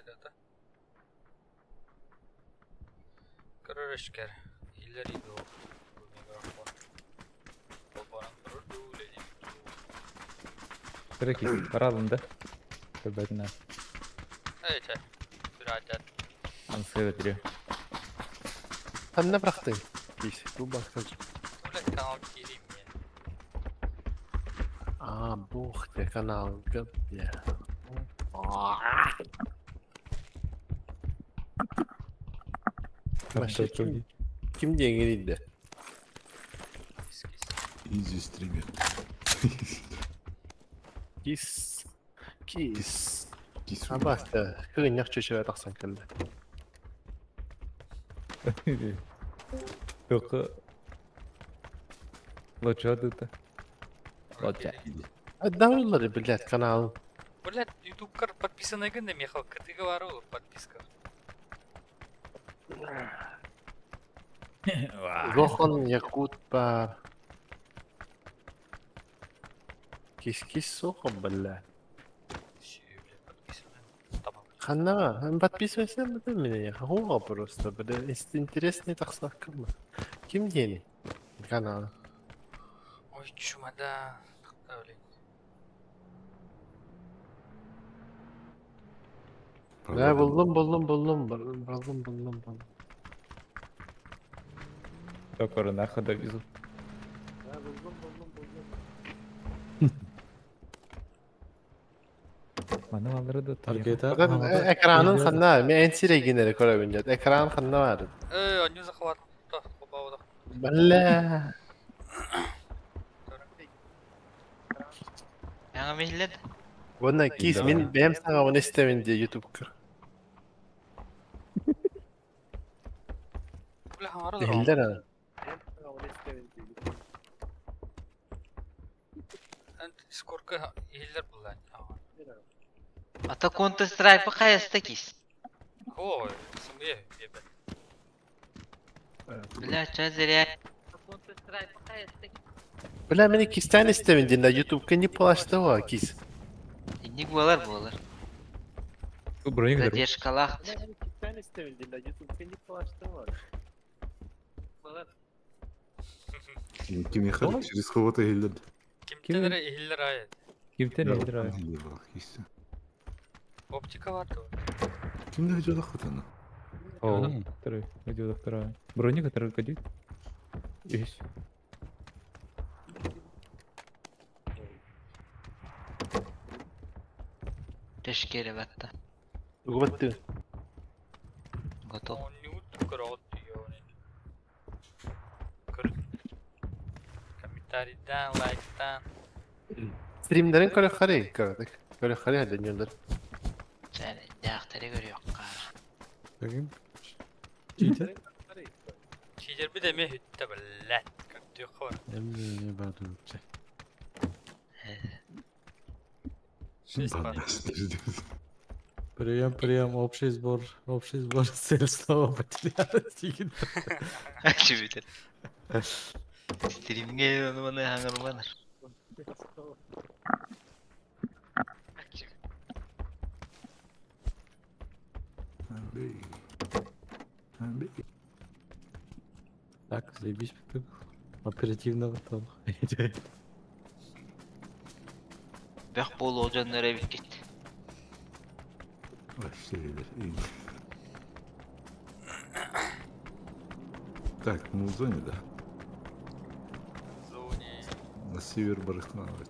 Хайдата. Көрөр-искэр, иһиллэр иду бу микрофон. Холбонон турар дуу, үлэлиир дуу. Кыра киһи баралын да. Көрбөтүн аа. Эй, чэ, сүрээдьэт. Ансыа бөтүрүө. Ханна бырахтыҥ? Киис, бу баксан. Бля, канал киириим диэн. А, бух ты, каналга, бля. Вообще, ким, ким диэҥин Кис кис. Изи стример. Кис. Кис. Кис. Абаста, кыынньах чөчөҕө тахсан кэллэ. Только Лучше дута. Лучше. Отдавлары, блядь, канал. Блядь, ютубкар подписанный гын да мехал кытыга бар ол подписка. Гохон Якут бар. Кис-кис суох, бля. Ханна, подписывайся на меня. Хуга просто, бля. Если интереснее, так саккама. Ким диэни? Канал. Ой, чумада. Блин. Да, буллум, буллум, буллум, буллум, буллум, буллум. Только нахуй довезу. Да, буллум, буллум, буллум. Маны алары да Таргета. Экранын ханна, мен эн сирегинери көрөбүн дьэ. Экран ханна бар. Э, анню захват. Бля. Яңа миллет. Уонна кис мин бэйэм саҥабын истэбин дии ютубка. Иһиллэр аны. Скорка иһиллэр булла. Ата Counter Strike хайаста кис. Ой, сымые ебет. Бля, ча зря. Counter Strike хайаста кис. Бля, мин кистээн истэбин диэн да ютубка не плаштава кис. Инник буолар буолар. Броник Задержкалаах. Бля, мин кистээн истэбин диэн да ютубка не плаштава. Ким ехали через кого-то иһиллэр. Кимтен эрэ иһиллэр аайы. Кимтен иһиллэр аайы. Оптика бар дуо? Ким да видеодаххытана? О, второй, видеодохтора. Броник, который кадит. Есть. Тэшкере батта. Тугу баттыы? Готов. Оонньуут көрөҕүт Көр. Комментарийдаан, лайктаан. Стримнэрин көрөххөрүй, көрөтүк. Көрөххөрүй дөньөлөр. Дээхтэри көрүөххэ. Читер? Читербит эмиэ бүттэ, блядь. Көрдүөххэ бар. Эмне бар вообще? Шесть пар. Прием, прием, общий сбор, общий сбор, цель снова потерялась. Чүбүтэр. Стримҥэ ону маны хаҥырманар. Так, заебись, так. Оперативно потом. Бөх буолуох дьоннор эбиккит. Вообще, Так, мы в зоне, да? В зоне. На север Барахнава.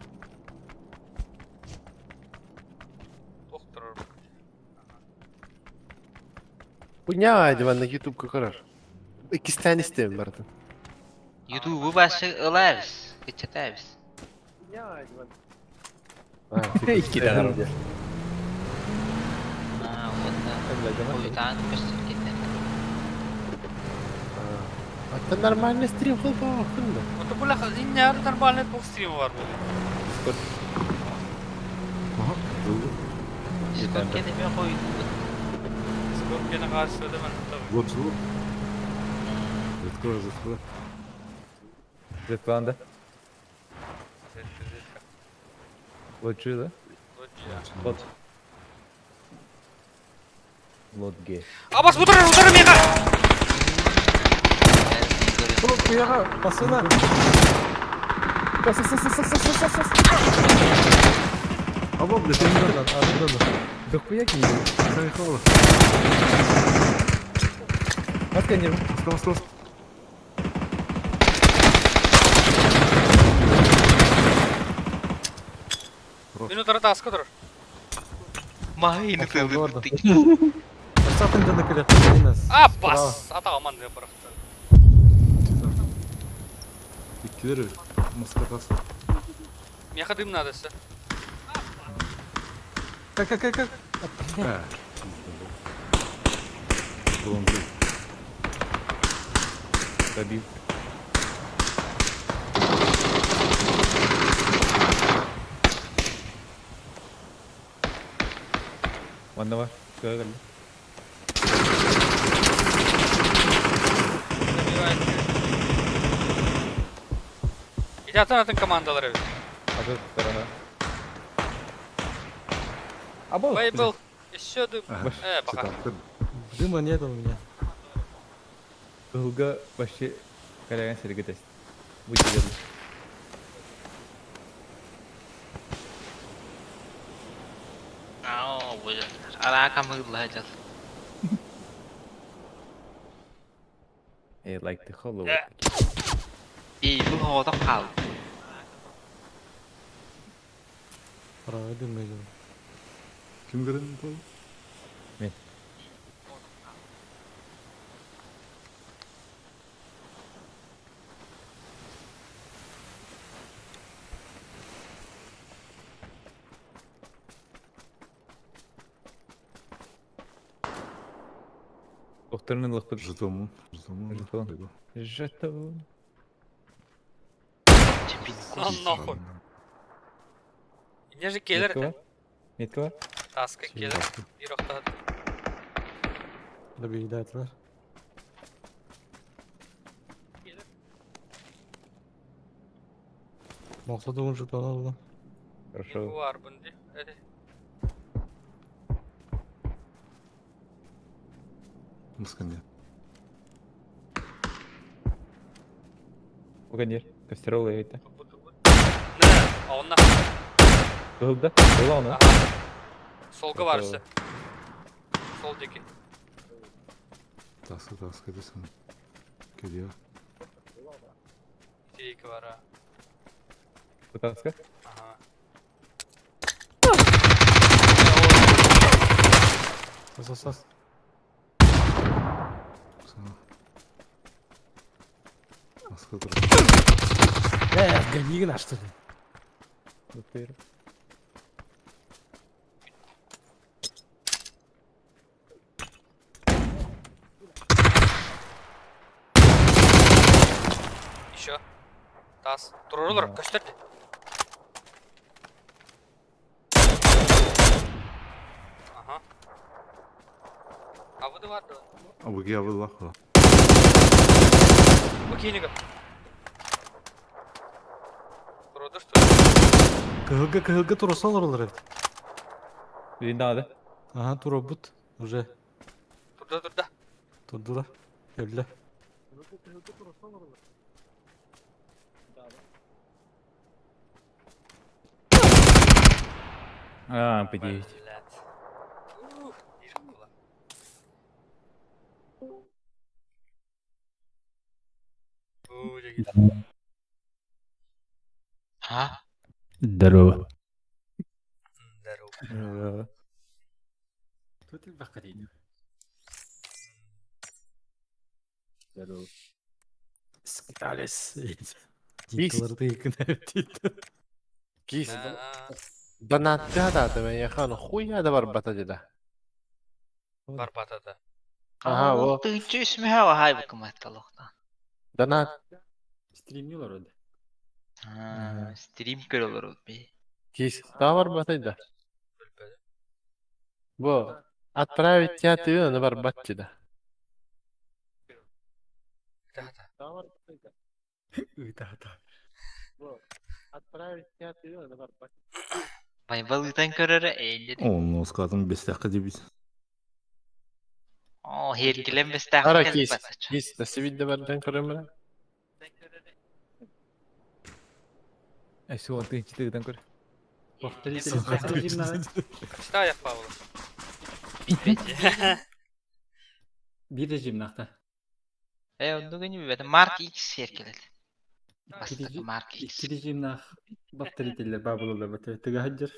Доктор. Хуйня, манна ютубка көрөр. Иккистээн истэбин барытын. Ютубу башы ылабыз, кыччатабыз. Икки Иккитэ. Аа, уонна хойутаан көстөр Это нормальный стрим холбоохун да. Вот бу лах иннär нормальный туох стрим бар буолуо. Дискорд. Ага, долго. Дискорд кэнэ хойутуубут. Дискорд кэнэ хаасыда мен Вот, вот. Заткла, заткла. Зетланда. Зетка, зетка. Лучше, да? Лучше. Вот. Лот Г. Абас утары утары меха! Куяга, пасына. Аба, блядь, я не Арыдан, арыдан. Да хуя кинули. знаю, Маска не. Маска, маска, маска. Мин утары таска турар. Маһыйны Пошел гордо. тылы. Сатын дьоно кэлиэхтэрин нас. Абас! Атаҕым анныга бырахта. Иккилер маска тас. Миэхэ дым наада өссө. Как, как, как, как? А, Блонды. Добил. Одного. Говорили. Добивает. Ити атын атын командалар эбит. А тут сторона. А был? Бай был. Еще дым. Ага. Э, пока. Дыма нет у меня. Кылга вообще коллега сереге тест. Будьте верны. Аа, боже. Арака мыгла дьал. Эй, like the hollow. Э. И бу хоҕото хаал. Правый дым идем. Ким көрін бұл? Мен. Докторның лықпы. Жетон. Жетон. Жетон. Жетон. А нахуй. Не же келер Метка это. бар? Метка бар? Таска келер. Bir okta. Добегдателер. Мақсат оған жетон алды. Хорошо. Var bundy. Hadi. Маска нет. Угонер. Костерол это. Ne? Онна. Кылда? Кылда оны. Aha. Солга var Готово. üstü. Sol deki. Таска, таска десен. Кедия. İki var ha. Таска? Aha. Сас, сас. Маска тұр. Э, гони на что ли? Доктор. Еще. Тас. Dururlar. Да. Gösterdi. Aha. Avıdı vardı. Абыги абыллах. Bu keyini gör. Durdu что? Кыһылга кыһылга тураса олоролор эбит. Надо. Ага, туробут. Уже Durdu durdu. турдулар. Өллө. А, блядь. Блядь. Ух, bir kula. Uuu, Ха? Здорово. Здорово. Здорово. Здорово. Скиталес. Бис. Дикаларды екін Кис. Ha, Донаттыга да мен яхан хуя да бар бата деда. Бар батата. Ага, во. Тыгынчы үсмүһэ вахай букуматталохта. Донат. Стримилер öyle. Аа, стрим көрөлөр би. Кис. Да бар бата да. Бөлбөдө. Бу. Отправить театр на бар бат деда. Да, да. Отправить театр на бар бат. Байбалытан көрөрө эллер. О, ну скатым бестәккә дип бит. О, херкилен бестах Ара кис. Кис, да севидде бардан көрөмөр. Эсу он тыынчы тыгдан көр. Что я Павла? Bir rejimнахта. Э, оннук ини бибет. Марк X херкилет. Бастакы Марк X. Икки режимнах повторителлер бабылылар бата тыгаһаджыр.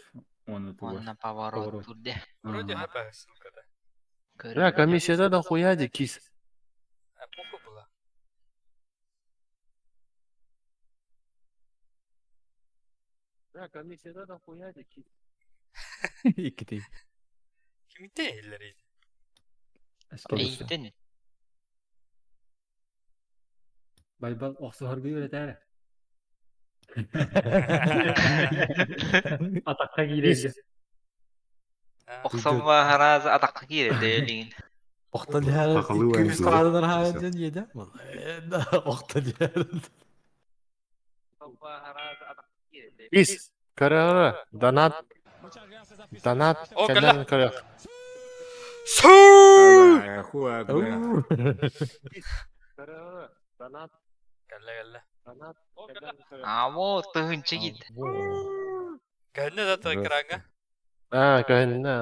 Оны туга. Онна поворот Поворот. турде. Вроде хп ссылка, да. Бля, комиссияда да хуяди кис. А похуй была. Бля, комиссияда да хуяди кис. Икки Кимте эллери? Эйден. Байбал охсуһаргы үөрэтээр. Атакка киирэргэ. Охсомма хараза атакка киирде лигин. Охта дияр. Хақылы 200 уайым қарадан Всё. хайын еде. Охта дияр. Кис. Көрө донат. Донат. О, Кэлэн көрө. Көрө донат. Кэллэ кэллэ. Донат. Амо тыһынча киирде. Кэннэ да экраҥҥа. А, көһүннэ.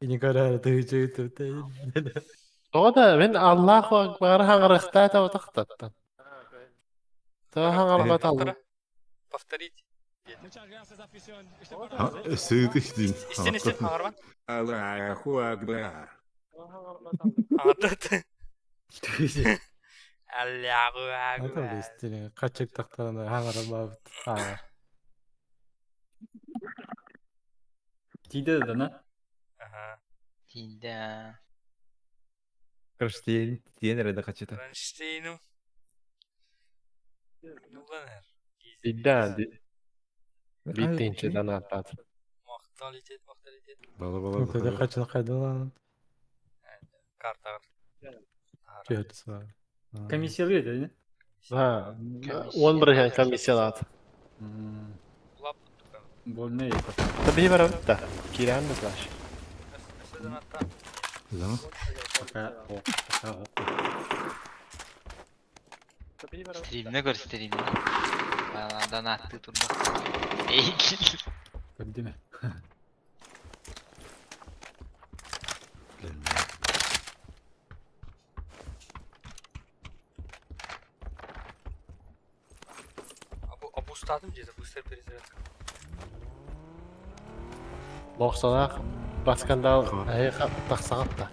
Ини көрөр тыһынча китти. Тоҕо мен Аллаху акбар хаҥарахтаа табатахтаттан. Тоҕо хаҥарбаталлым. Повторить. Сыытых дейм. Истин истин хаҥарбан. Аллаху Акбар. Хаҥардат. Аллаху Ата акбар. истине качык тактарына хаңара бабыт. А. Тиде да на. Ага. Тинде. Кронштейн тиен эрэ да хачыта. Кронштейну. Нуланер. Бидда биттинче донаттат. Макталитет, макталитет. Бала бала. Тede качын кайдан Карта. Түһәтсә. Комиссиялы edi. Ha, 11 комиссиялаат. Улап туттук. Больной. Tabii бар да. Киран да слаш. Зама? Пока. Пока. Стримне көр стримне. Баладан атты турда. Эй. Көрдүмө. Абустадым деді, быстро перезарядка. Лохсалах баскандал айха тахсагат да.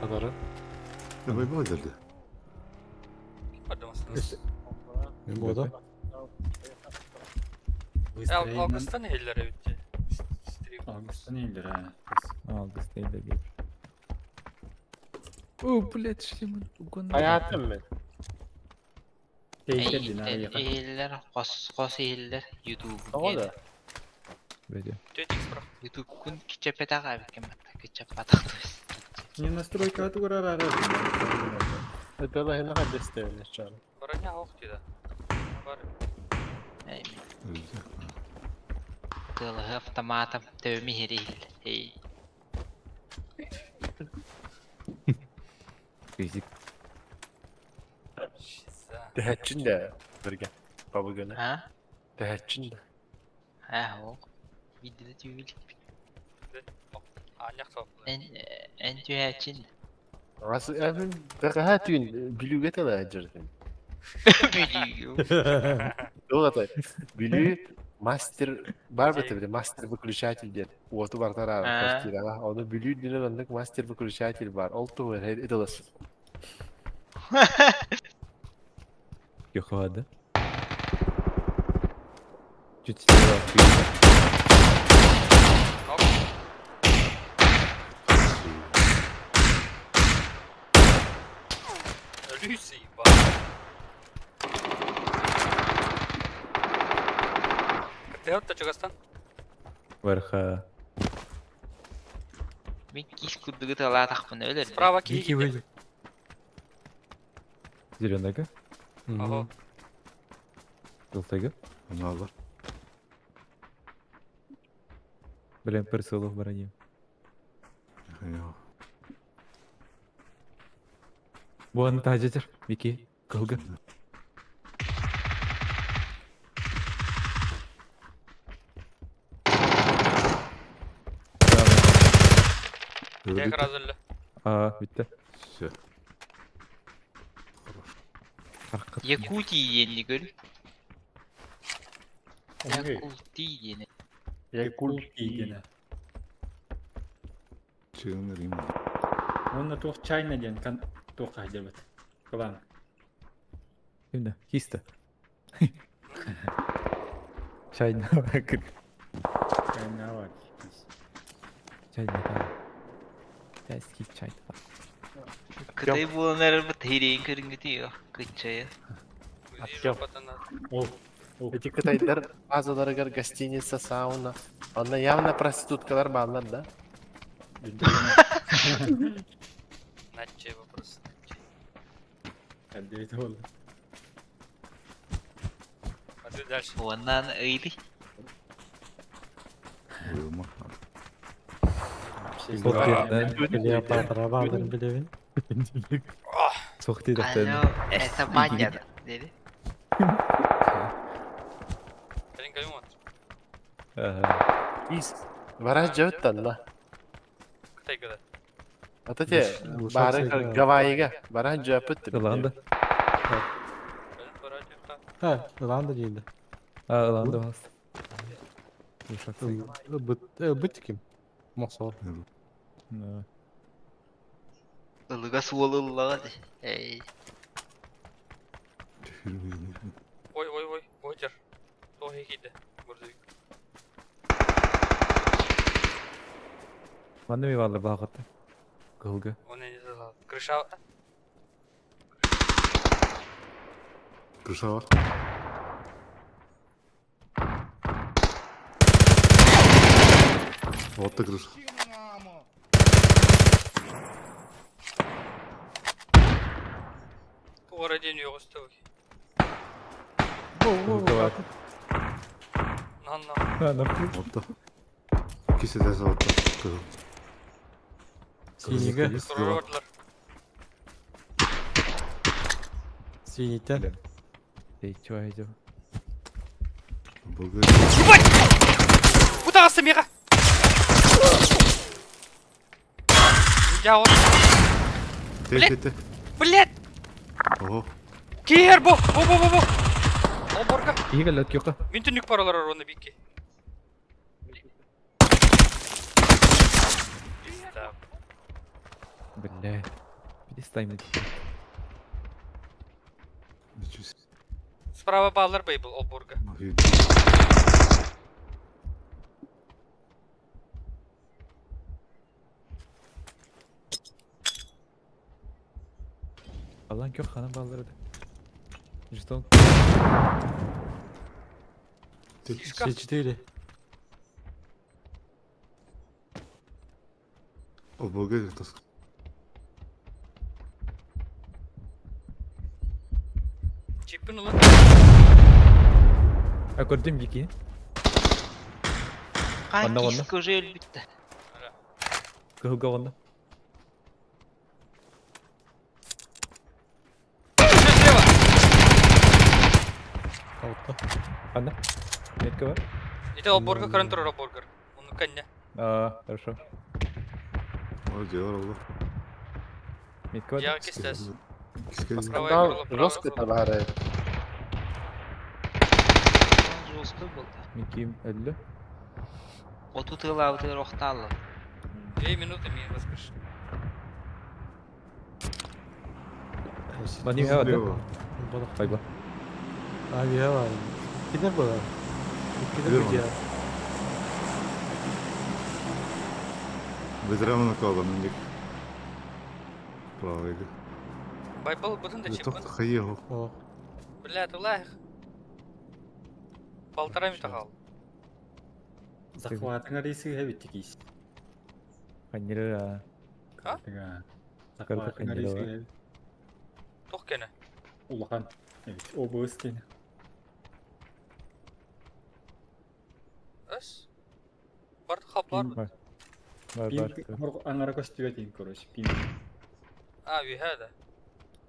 Адары. Давай бала geldi. Пардон, Бода. Августтан эллер өтте. Стрим. Августтан эллер ha. Август да бир. О, блядь, шлем угон. Хаятым мен. Тейтердин аяка. Эллер кос кос эллер YouTube. Тоҕо да. Бөдө. 4x про. YouTube күн кичепетага бекен батта кичепатак то есть. Не настройка тугара ара. Это хина кадесте чар. Броня ох деді. Бар. Эй, тылы автоматом төмі херил. Эй. Физик. Шиза. Тэхэтчин да бирге. Бабыгына. А? Тэхэтчин да. А, о. Видео түйүл. Аняк соқлы. Эн эн түйәчин. Рас эвен бәгәтүн билүгә тала жырдым. Билүү. Тоҕо билүү мастер бар бит бит мастер выключатель дед. Уоту бар тара А. квартирага. Оны билүү динен андык мастер выключатель бар. Ол ту эделес. Йохада. Чуть слева. Люси, ба. Кытыгат чугастан. Верха. Мен кис куддугу тылаатахпын өлөр. Справа Дикий киги. выйдет. Зеленага. Ого. Желтага. Оны алар. Блин, персолов брони. Yok. Буан тажачыр. Вики кылгы. Tek razıllı. А, bitti. Все. Якутия диэн көр. Омугу. Якутия диэн. Якут диэн. Чыгыныр им. Онно туох Чайна диэн кан туох хаһдьабыт. Кылаан. Şimdi kiste. Чайна кыр. Чайна бар. Чайна. Чайский чай. Кытай буолан бу тирeen көрүнгүтү кытчая. Артем. Ол. Эти кытайдар базаларыгар гостиница, сауна. Онно явно проституткалар бааллар да. Наче вопрос. Әлдебит ол. Hadi дальше. Уоннан ыйды. Уйума. Клеопатра баарын билебин. Сохти Алло, это баня dedi. Kalın kalın var. Ис. Бараш жабыттан да. Kıtay kadar. Ата те бары Гавайига. Бараш жапыт. Ыланды. Kalın para çıktı. Ha, ылан да дейdi. А, ыланды бас. Быт ким? Моксор. Ылыга суолуллага ди. Эй. Ой ой ой. Ой жар. Тоқ екейді. Burada. Манны ми баалар баахатты. Кылгы. Оны не зал. Крыша. Крыша бар. Вот та крыша. Туғара ден yoğustu bak. Кылгы бар. Nan nan. Вот та. Кисе дәсі вот та. Кызыл. Синиге. Тұрар vardılar. Синиттен. Эй, чё айдё? Бүгін Bu da astım yıka. Ya o. Те, те, те. Блять. Ого. Кер бу. Бу бу бу бу. О борга. Игалет кёка. Мен түнүк паралар оны бикки. Пизда. Бля. Перестань. Ничего себе. Справа баллар бейбл ол борга. Махи. Алан кёк ханам баалар да. Жетон. Те, Фишка. С4. О, бүгін тас. Чиппин улан. А көрдүм бики. Кан Онна, онна. кис көже өлбүттэ. Кылгы онда. Слева. Алты. Анда. Метка бар. Ите ол борга көрөн турар ол боргар. Оны канне. А, хорошо. Ой, дело было. Метка бар. Я кистес. Киске. Правая Там крыло, правое жестко крыло. бары. Жосты болды. Миким әллі. Оту тылабыты рохталы. 2 минуты мен воскреш. Мани хава да. Пайба. Abi ya var. Gider bu. Gider Gider bu mi? ya. Ветераны калды мендек. Правый. Байбал бұдын да чиппин. Тоқты хайы. О, Бля, тулайх. Полтора минута қал. Захватыңа рейсі хэбит кис. Ханира. А? Захватыңа рейсі хэбит. Тоқ кені. Улахан. Эбит. Обыс кені. Өс. Барды қаплар. Бар. Бар бар. Пин аңара көстүгө дейин короче. Пин. А, вихада.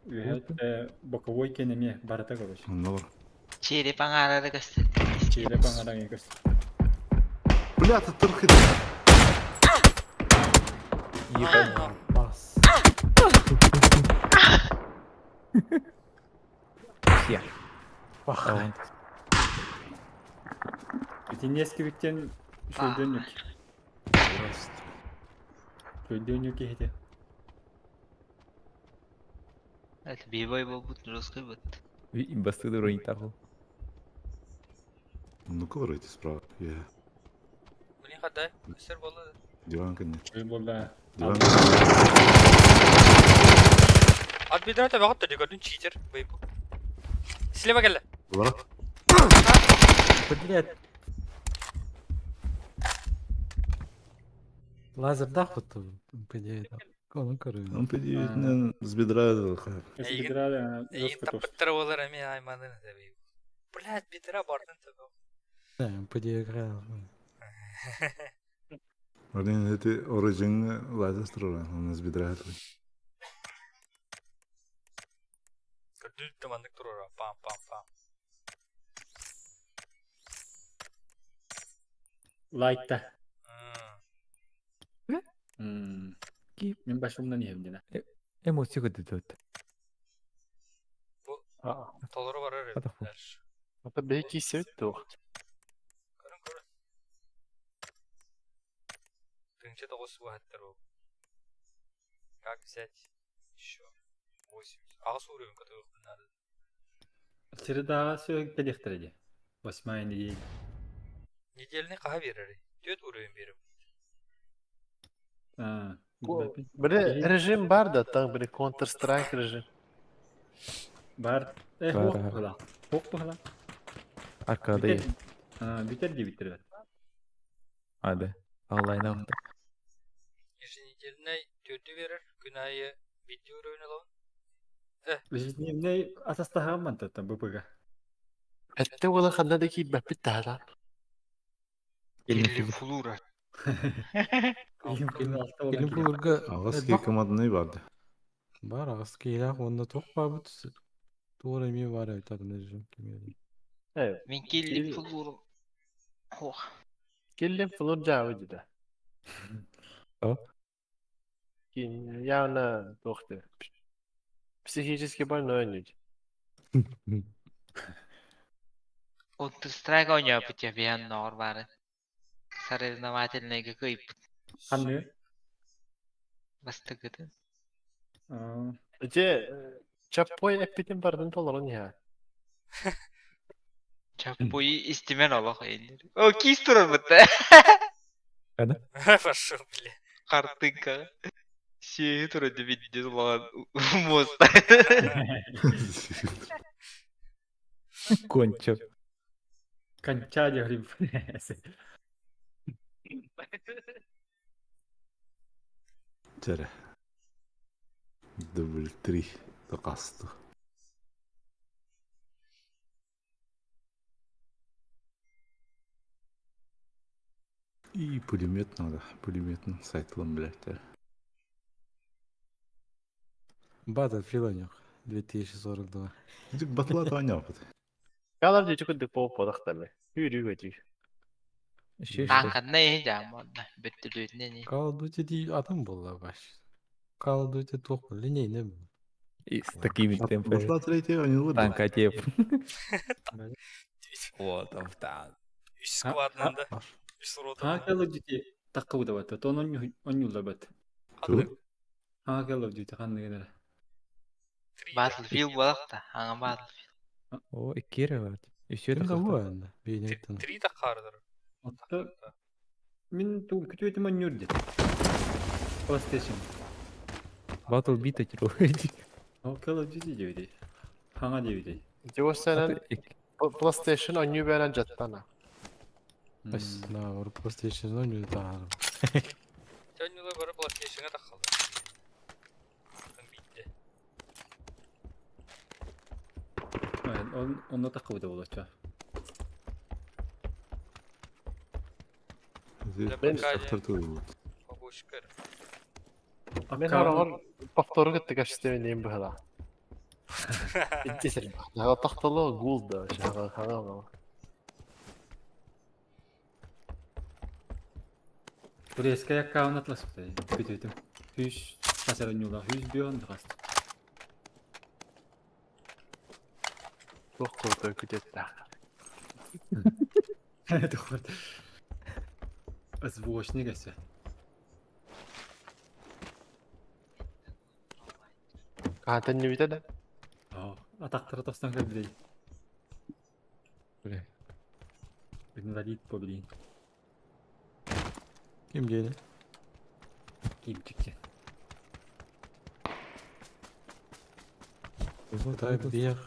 Үөһэ боковой кэнэмиэ барыта короче. Онно бар. Череп аҥаарары көстөр. Череп аҥараҥы көстөр. Бля, ты тырхит. Бас. Все. Бах. Итиннес кибиктен шөйдөнүк. Шөйдөнүк киһити. Это бивой буолбут, русский бут. Имбасты уровень тахыл. Ну-ка, вроде справа. Я. Блин, хада. Өссөр болла. Диван кэннэ. Ой буолла. Диван. Ат бедра табаҕыт да көрдүн читер быйбу. Слева кэллэ. Лара. Блять. Лазердаах вот МП9. Онун көрүн. Он педиитинэн с бедра С бедра Эйин таппыттар болар эми айманын эбей. Блядь, бедра бардын табы. МП9 Блин, это оружие лазер строила, он с бедра. Көрдүн таманнык турура. Пам пам пам. Лайкта. М. Мин башымдан иһэм дена. Эмоция көдөт. Толору барар Хата ху. Дальше. Это бейки сет тух. Көрүн көрүн. Тынча тоғыз уахаттар ол. Как взять еще 80? Ағыс уровень, который надо. Средаға сөйік келехтіреде. Восьмая неделя. Недельный қаға берер. Төт уровень беріп. А, Бре режим бар да, там бре Counter Strike режим. Бар. Э, Бар, хоқ ага. бұғыла. Хоқ бұғыла. Аркада е. Бүтер де биттір. Ады. Онлайн авто. Еженедельный төрті берер. Күн айы битти уровень алабын. Ежедневный атастағаман таттан БПГ. Это ула ханна да киит баппит тахала. Или флура. Келин булурга Ағас командный барды. Бар ағыс кейлах онда тоқ бабыт. Тура эми бар айтадым режим кемеде. Мин келли флурум. Ох. Келлем флор жабы деді. О? Кин явно тохты. Психически больной люди. Counter Strike ойноо бит я нор бары. Соревновательный какой Қанны? бастыгыды. Же чаппой эппитин бардын толорун я. Чаппой истимен олох эйнер. О, кис турар бытта. Пошел, бля. Картынка. Сие турар деп видео лаган мост. Кончо. Конча деп Тере. Дубль 3. Тақасты. И пулемет надо. Пулеметный сайтылым, блядь. Battlefield ойнок 2042. Дик батла таня опыт. Call of Duty курдук болуп бодактары. Хүрүү көтүү. Еще Танканна э жамонна. Бүттүлүтүнэ не. Call of Duty ди адам болла баш. Call of Duty тоқ линейный был. И с такими темпами. Батла третья, они лыбы. Танкотеп. Вот, в танк. Үш скваднан да. Үш Ха ротадан. Call of Duty таққы да бат. Тон он бат. Ту? Ха Call of Duty қанны генер. Battlefield болақта. Аңа Battlefield. О, иккере бар. Еще Ким это да бу енді? Бейнеттен. Три таққардыр. Отты Мин ту күтүөтүм оннюр дет. PlayStation. Battle Beat О Call of Duty дебит. Хаңа дебит. Жосанан PlayStation оню берен жаттана. Бас, на, ор PlayStation ойноо таарым. Төнүлө бары PlayStation'a таққалды. Битти. Он онно таққы да болот. Побольше Мен аралар повтору кытты качестве нем быһыла. Интесер. Тахтало гул да. Шага. Турецкай аккаунт атласпыта. Бүтүтүм. Хүс тасарынюла, хүс бион хаст. Туох крутой күтетті. Тохот. Сбочник эсе. Каатан не битеді? Атақтары тостан көлбідей. Бля. Инвалид по блин. Ким диэни? Кимчикче. Тай биэх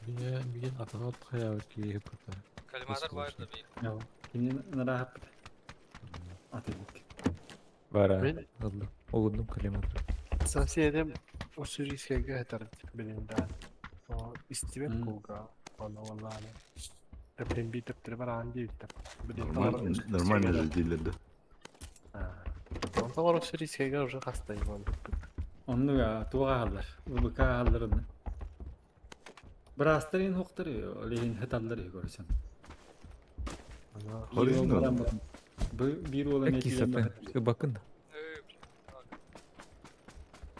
биэ биэ атаҕат хайаабыт киһи кыта. Коллиматор бар да бей. Кимнен нарахап. Атыбык. Бара. Мен Алды. Олундум коллиматор. соседим уссурийскайга этар билин да. О, истибет М. кулга. Оны валланы. Блин битеп тире бар ан дип. Нормально, нормально же дилер, да? Онтон уссурийскайга уже хастай вон. Онну туға халлар. УБК халлар онны. Брастырын хоқтыр, олейін хыталлар көрсен. Хорин Бир ола Кисата. Бакын.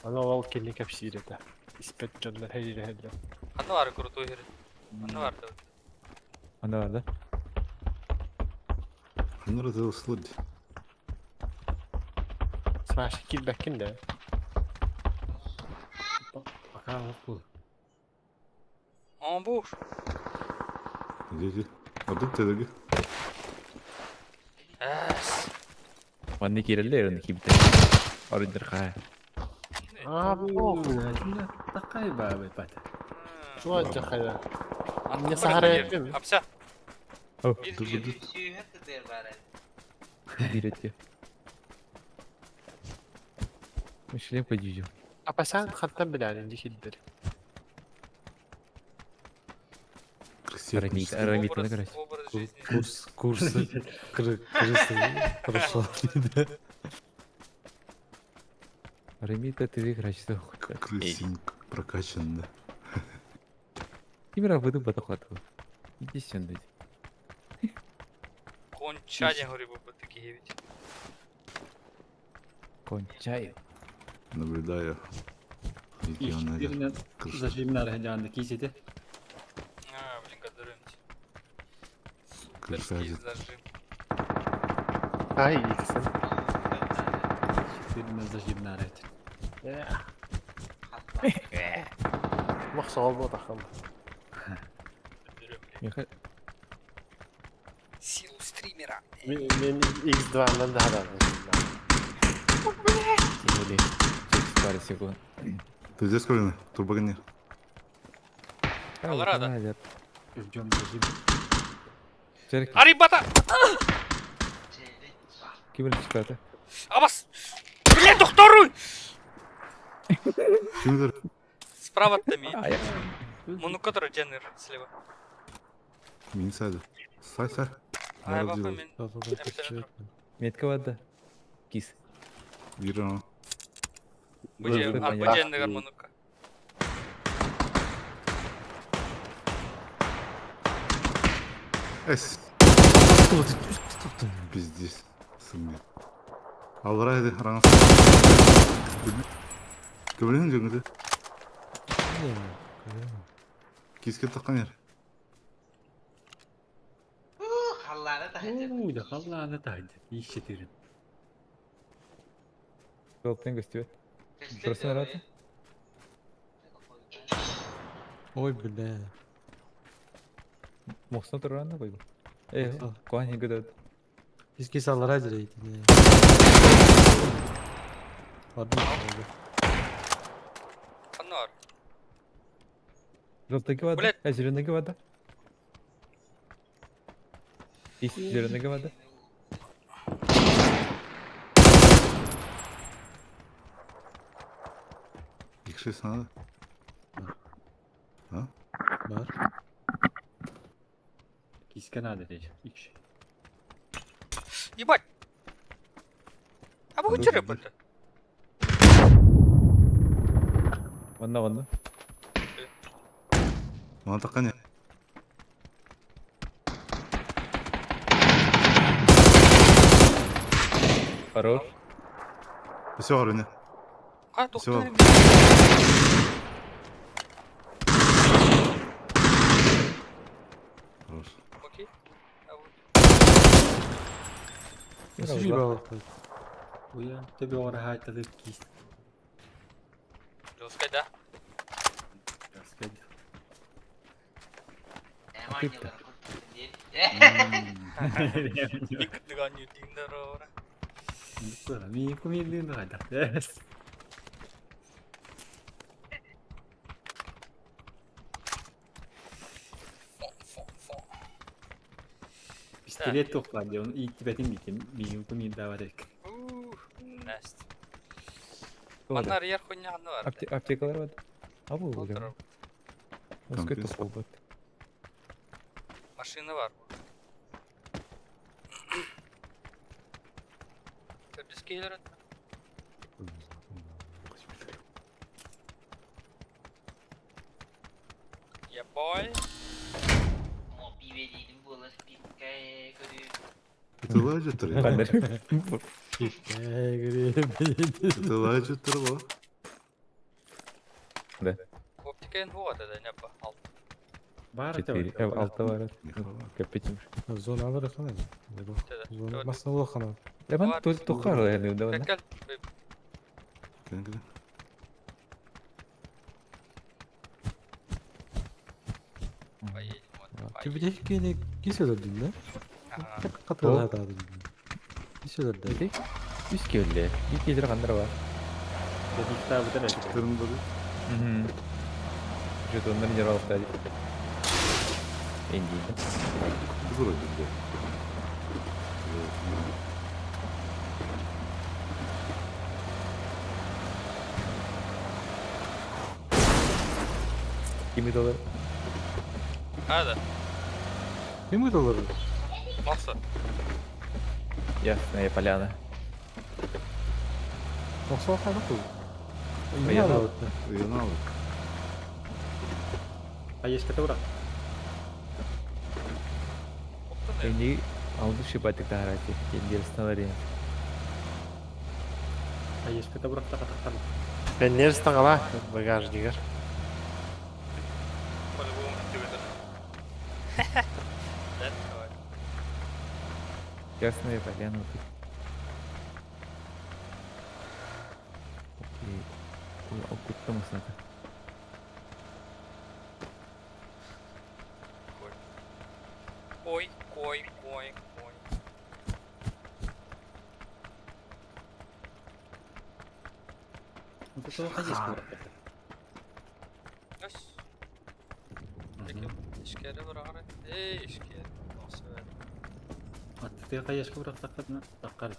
Ана ол келли капсир это. Испет жоннор хейре хейре. Анна бар крутой хер. Анна бар да. Анда бар да. Анна это слыд. Смаш килбеккин да. Пока оқыл. Он буш. Где А тут ты дорогой. Эс. Манны киреллер оны кибите. Орындыр хай. А, пох. Такай бабы пата. Шуа жахая. Анна Не сахара этпем. Апса. О, Bir Dur, bir. dur. Сүйүһэ тыдыр бар. Биретти. Мишлем подъезжу. Апасан хаттан билалин дихиддер. Красиво. Арамит, арамит, Образ, короче. образ жизни. Курс курсы крысы прошел. Арамит, ты играешь, что? Крысинг прокачан, да. Кимера выйду батахату. Иди сюда. Конча говорю, бу такие ведь. Кончаю. Наблюдаю. Регион Биринен Крыша. зажимнар хәҗанды кисете. А, блин, гадырымчы. Крыша Суперский один. зажим. Ай, иксен. Биринен зажимнар хәҗ. Махсал бу тахам. Берем, блин. Михаил, Силу стримера. Мен X2 нан да хадан. тем Через пару секунд. Ты здесь, Колина? Турбогонер. Колорадо. Жом зажим. Черки, Арибата! ким читаты? Абас! Блин, докторуй! Ким это? Справа от Тами. А, я. Муну который Дженнер слева. Минсайдер. Сай, сай. Ай, Народ бафа делает. мен. Да-да-да, Метка вода. Кис. Вирано. Бу Да, а бу понятно. Дженнер мунука. Эс. Что ты? Что ты? Пиздец. Сымет. Алрайды, ранас. Көбілен жеңді. Киске таққан ер. Халлары да Уу, да халланы тайды. Ишче тирин. Жолтын көстүбөт. Просто народ. Ой, бля. Мохсон турган да койбу. Э, Мохсон. куан көдөт. Бизге салара жүрейт. Ладно. Анна бар. Жолтыгы вода. Блядь. Э, зеленый вода. Кис зеленый вода. Икшес надо. А? Бар. Киске надо дейт. Икш. Ебать! А бу Dur, чыры dur. бу. Онна онна. Мана таккан. Хорош. Все орыны. Ха, Всё. тоқтар. Хорош. Окей. А вот. Сижи балықты. Уя, тебе ора хайталы кисть. Жесткай, да? Раскать. Дыганью диндер. Ми кумилин хайда. Фон, фон, фон. Пистолет тухлады, он и тебя тимбите, ми кумил даварек. Ух, Настя. Манар яр хуйня бар. Аптекалар бар. А бу Толтырып. Оскай Компьютер. тоқол Машина бар. Төрдүс кейлер Я бой. Тылай жытыр. Қандар. Тылай жытыр бу. Оптика НВО да не ба. Ал. Бар Четыре. Алты бар. Капитим. Зона алыр қана. Зона масына қана. Лебан тоқар әлі давай. Кәл. Кelen кelen. Поедем. вот, Тебе поедем. кені киселер деймін да? Ага. Қатырады деймін. Киселер да. Үс келді. Екі келдер қандар бар. Кырын бу. Жетондар нервалықта дейді. Енді. Бу бу. Кими доллар? А, да. Кім олар? Мақсат. Ясная поляна. Тоқсан қана қыл. Баян. Уянал. А есть который? Оптан Енді алды шибатик тағарати. Енді ерістен А есть который тақатақтан. Пеннерстің ала багажнигер. По-любому түгедір. Да, давай. Ясная поляна. Окей. Ой, алып кетті масыната. Ой, кой, кой, кой. Өс. Ішкері бір ағыры. Ей, ішкері. Осы бәрі. Аттыға қаяшқа бірақ таққадына таққар.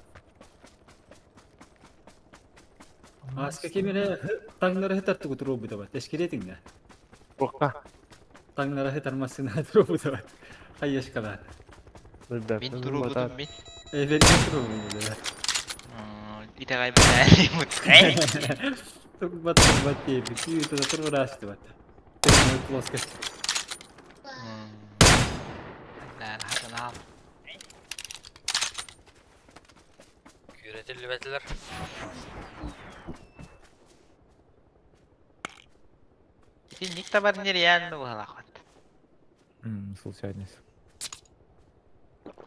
Аска кемере таңнары хытартты кутуру бутабат. Эшкеретиңне. Боққа. Таңнары хытармасына туру бутабат. Қаяшқала. Мин турубутум мин. Эфер туру бутабат. Итагай битэ. Турбат турбат деп. Күйі тура туру расты бат. Термой плоскость. Да, хатанал. Күйретілі бәтілер. Ити ник табар нереально бугалахат. Случайность.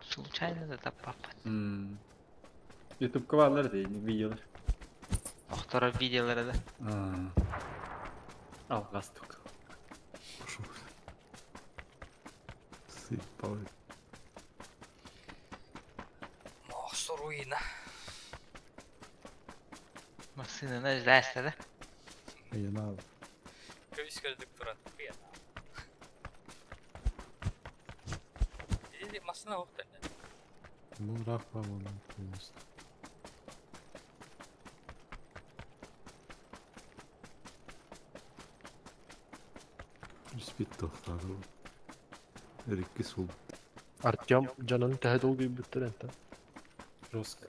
Случайно да таппаппат. Ютубка барлар дейін видеолар. Охторо видеолары да. Ал гастук. Сыпал. Мақсы руина. Машинаны іздәсті да. Янал. Көз көрдік тұран. Қиян. Или машина оқтан. Бұл рақ па оның. Спит тохтады. Рикки сул. Артем жанын төһө долгуй бүттөр энте. Жестко.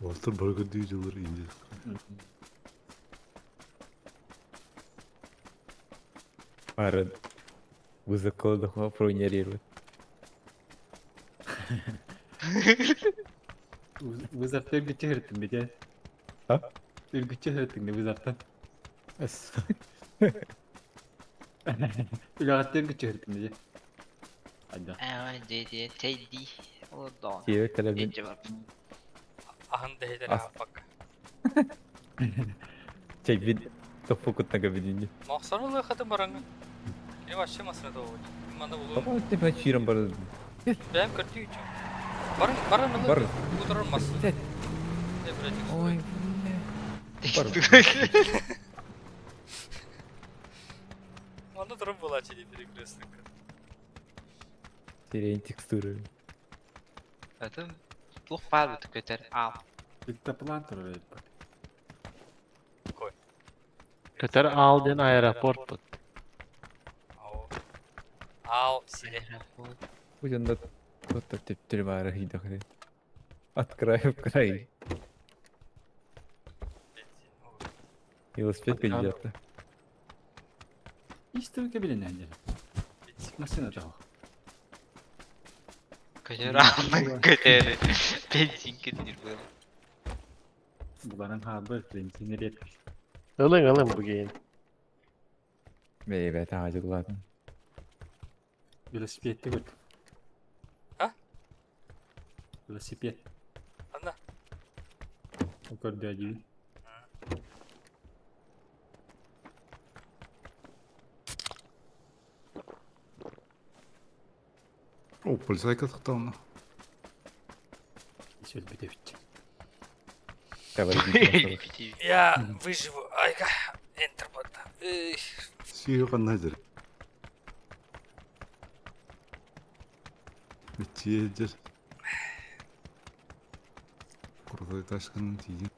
Walter Burger дүйдүлөр инди. Бары высоко проигнорировать. Вызовты үргүччү сырыттыҥ дии. А? Үргүччү сырыттыҥ дии вызовтан. Эс. Үлэҕиттэн үргүччү сырыттыҥ дии. Айда. Ээ, дии, чэй дии. Олордоҕуна. Тиэбэ кэлэбин. Илдьэ бар. Аһын дэһитэр Ас. аһаппакка. Чэйбин топпукутна кабинини. Мохсор ылыахатын бараҥҥын. Кини вообще масына тоҕуй. Манна булуом. Папа ты чиром бар. Бэйэм көрдүү үчү. Барын, барын ылы. Бар. Утарар мас. Блядь. Э, блядь, Ой, бля. Манна турар буолааччы дии перекрестокка. Сирень текстуры. Атын туох баар бут көтөр аал. Дельтаплан турар эбит. Көтөр аал диэн аэропорт бут. Ау. Ал сире. Пусть он да кто-то теперь бары хидохри. От края в край. Бензин. Велосипед От края. где-то. Истерге билинэн дьэ. Бензин. Машина тоҕо. Көтөр аалын көтөр. Бензин көтөр был. Буларын хаалбыт, бензин редко. Ылыҥ ылыҥ бу гейн. Бэйбэ таҕа ладно. Велосипедте көрдүм. А? Велосипед. Анна. Ол көрдөө диибин. О, полицайка тохтоона. Ис өлбүт эбит. Давай, иди, Я выживу. Айка. Энтер батта. Эх. Сүйі қандай жер. Өтие жер. Крутой ташкының тиген.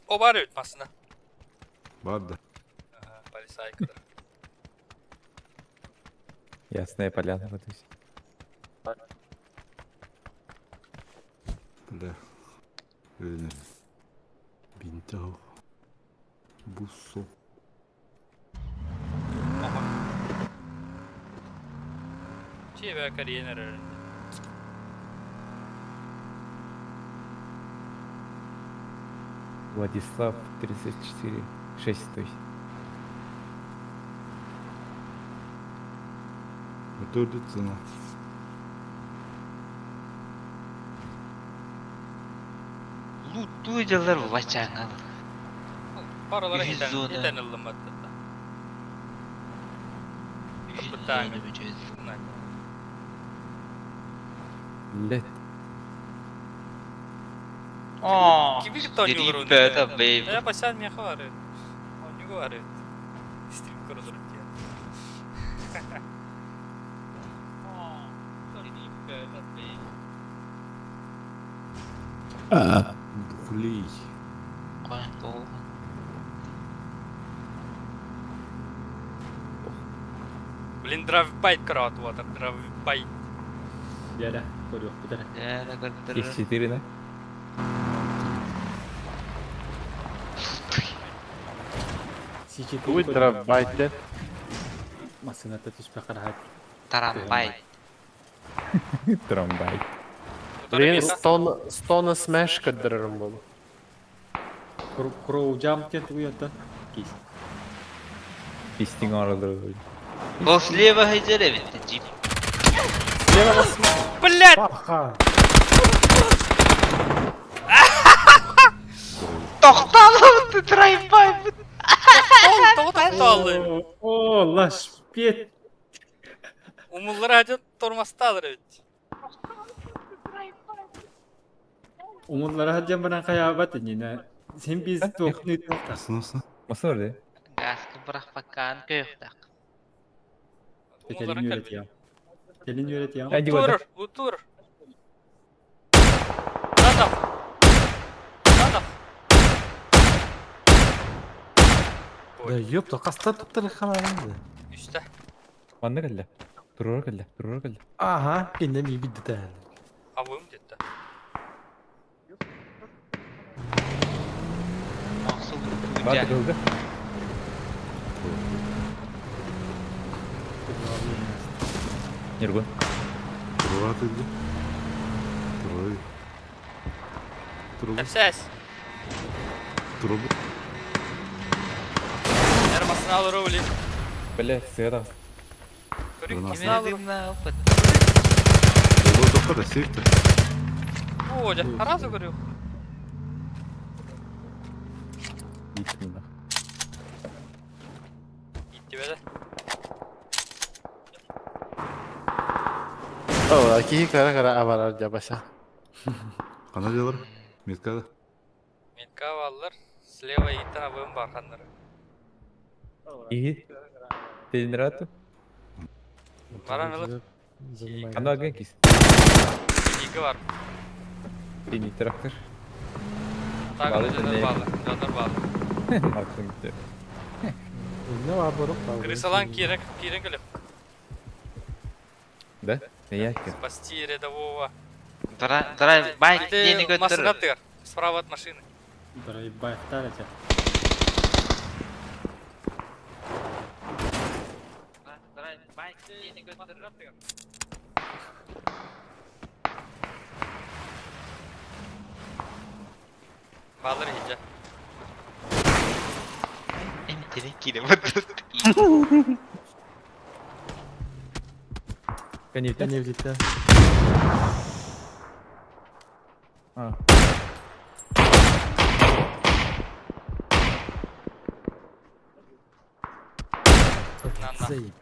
О бар эбит масына. Бар да. Полицайка. Ясная поляна вот здесь. Бля. Өлінер. Бинтау. Буссо. Ого. Чиебэ карьера эрэр. Владислав 34 6 то есть. Өтөрді цена. Луттуу дьыллар бачааңал. Паралара Үһүс хитэн зона. хитэн ыллым баттата. Бытааңы. Блять. Оо. Кими тони Ребята, бейби. Я басан меха бары. Оннугу бары. Стрим көрөлөр диэн. Бухлей. Қой, толған. Блин, дравбайт көрөт уотар, дравбайт. Дьэ, көрүөхпүт эрэ. Дьэ, көрдөрөр. X4 да? Сичи Туй драбайт диэн. Массыната түспэ хараат. Тарамбай. Трамвай. Билигин стон стона смеш көрдөрөрүм буолу. Кроу жам диэн тугуйантан. Кис. Пистинг аралары. Ол слева хызыр эбит джип. Блять! Паха. Тоқталып драйвбай. Тоҕо тоқталды. О, лашпет. Умуллар ажы тормасталар эбит. Умуллара хаджан баран хаябат инина. Сен биз тоқны тоқта. Асынасы. Маса бар де. Газка бырахпаккаан көйөхтак. Телин үйрет я. Телин үйрет я. Әди бада. Утур, утур. Надо. Надо. Да ёпта, хаста туттар ханаан. Үстэ. Манна кэллэ. Турар кэллэ. Турар кэллэ. Ага, кинне ми бидде тәһәл. Абым детті. Мақсул Баар кылга. Ньургун. Туруга тылды. Турой. Туругу. ФСС. Туругу. Эр массына олору блин. Бля, сыра. Көрүк Кимин массына олору. опыт. Ол тоққа да сейфті. О, дьэ, сразу көрүк. Иттим. Иттибэтэ. О, киһи кара-кара абарар дьабаса. Қана делар? Меткада. Метка баллар. Слева иттен абыым бар ханнары. И. Тренерату. Баран ылып. Ана аген кис. Иги бар. Тени трактор. Так, Балы жандар теней. балы. Жандар балы. Артын gitti. Ne var barok var. Крысалан кирен кирен келеп. Да? Не яки. Спасти рядового. Драйв байк диэни Ты массына көттөр. тыгар. Справа от машины. Драйв-байктар этэ. Драйв байк диэни көттөр. Балыр иһдьэ. Эмтини киирэ бардыт. Коневте? Evlilikte. А. Нанна. Zayıf.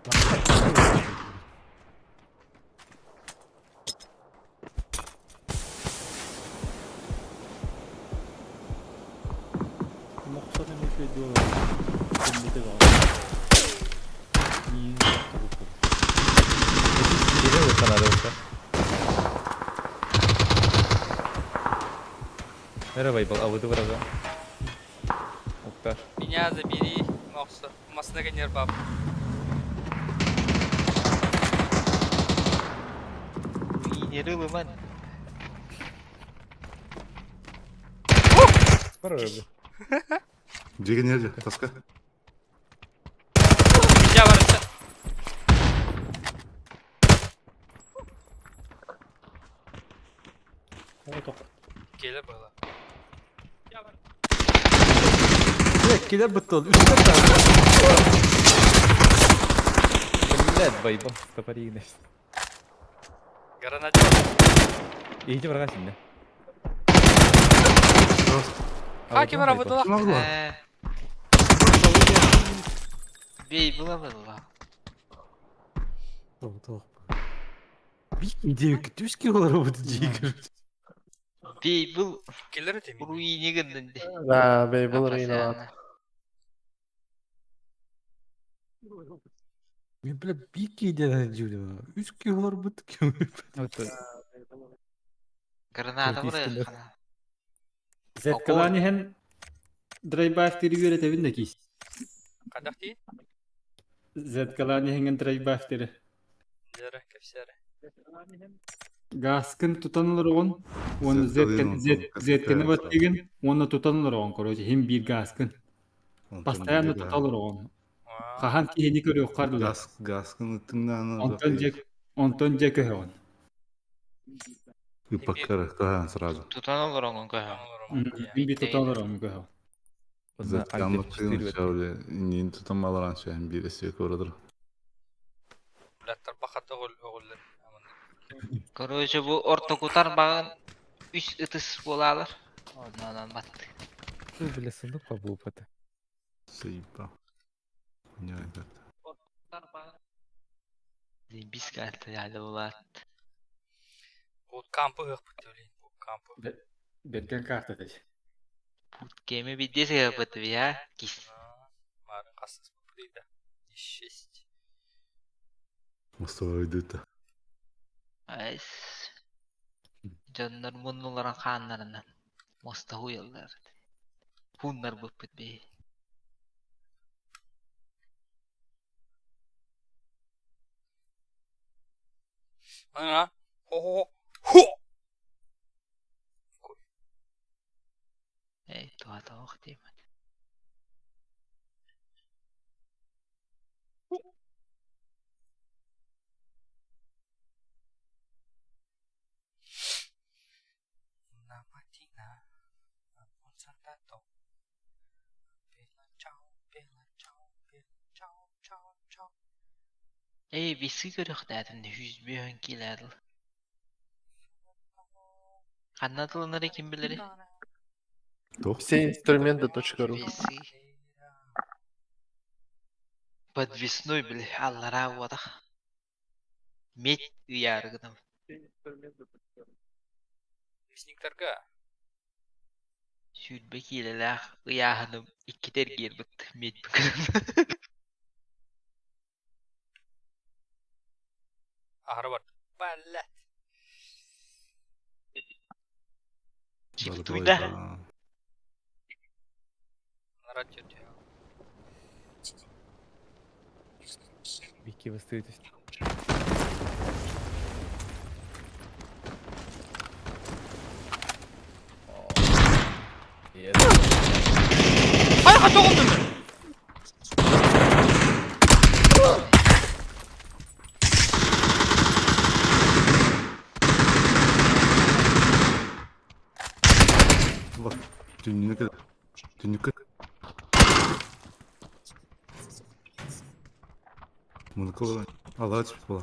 Мохсатын үчүгэй дуо. Киммите баар. Миин тугуппут. Кире вот она да. Merhaba İbal, avıdı burada. Oktar. Меня забери. Мохсо. Массына кенер баб. Иинери ылыман. Бар öyle. Жеген жерде, таска. Иһдьэ бар иһдьэ. Оҕо Келе было. Kiler bitti oldu. Üstüne kaldı. Блядь, байбал, стопоригнес. Гранатер. İyice bırak şimdi. Хаки бара бытыла. Э. Бей була була. Tamam tamam. Bir idea kütüş ki olur bu diyecek. Бей бул Келер өтемин. руини гыннын ди. Да, бей бұл руиналар. Men bile bir ki idea diyorum. Üç ki olur bu ki. Граната Киргизскийлер. бара. Зеткалаан иһэн драйв-байктыыры үөрэтэбин да киис. Кадах ти? Зеткалаан иһэҥҥин драйв-байктыыры. Дere, кепсере. Гаскын тутан олороҕун, уонна Зеткалыын онтон зетканы каскы баттыгын, уонна тутан олороҕун, короче, хим биир гаскын. Постоянно тута олороҕун. Хаһан киһини көрүөххэр дылы. Газ, газкын тыңнаны. Онтон дьэ онтон дьэ көһөҕүн. Ыппаккара, кахан сразу. Тутан олороҥун көһө. Мин биир тутан олороҕун көһөҕүн. Зетканы тыгын шауле, нин тутамаларан шайын бир эсек орадыр. Блядь, тарбахата оғыл оғыллар. Короче, бу ортокутар багын үс ытыс буолалар. Оннонон батты. Бля, сундук по бупата. Заебал. Не, это. Бис карта яды булат. Бут кампы хық бүттөлейін. Бут кампы. Берген карта дей. Кеме биддесе быты я. Кис. Марын қасыз бұлейді. Шесть. Мостовой идут. Айс. Дьоннор муннуларын хааннарынан моста хуяллар. Хуннар быппыт бей. Ана. Хо-хо-хо. Хо! Эй, туата ох деймин. Эй, весы көрөхтәтин 105 киләдил. Ханна тылынары ким билери? Тох. Все инструменты.ру. Весы. Подвесной били аллара уадах. Медь ыярыгыным. Мясник торга. Сүүрбэ киилэлээх ыйааһыным иккитэ эргиэрбит медь бүгүн. Аһара бар. Блядь. Чиптуйда. Нарад тетя. Вики восстановитесь. Ай, хатогом Bak. Түннүккэ. Түннүккэ. Мунукка Аллах була.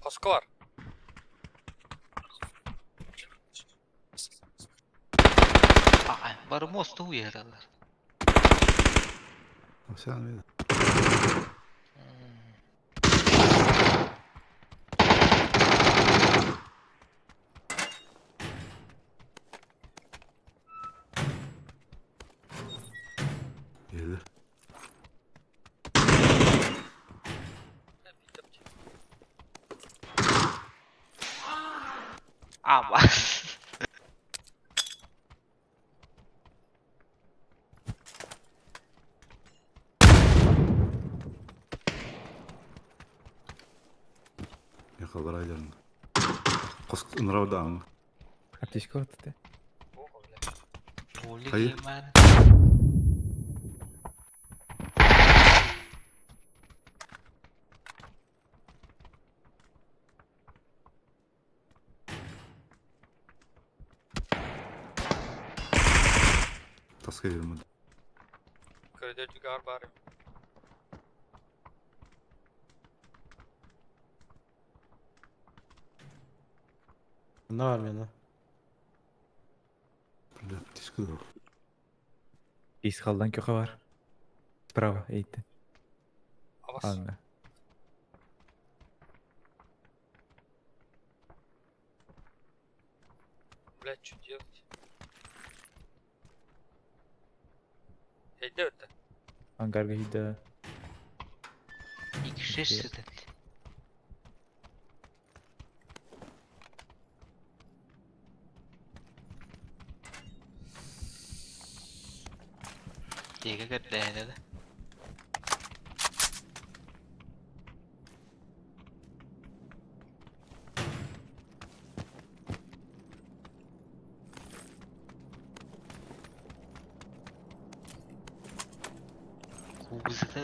Хоскор. Aa, бары мосту уяралар. Sen mi? Gelir. Ама. Yakalar Қос ынырау Аптечка вот ты. Поле Hayır. гейман. Таска girmedi. Көрдөтүгөр бар. Ne var mena? Бля, аптечка да бар. Ис халдан кёха бар. Справа, эйти. Абас. Анна. Блядь, что делать? Эйде өттө. Ангарга хида. Икшеш сытын. Теге көрдөһөнө да. Кубызыты.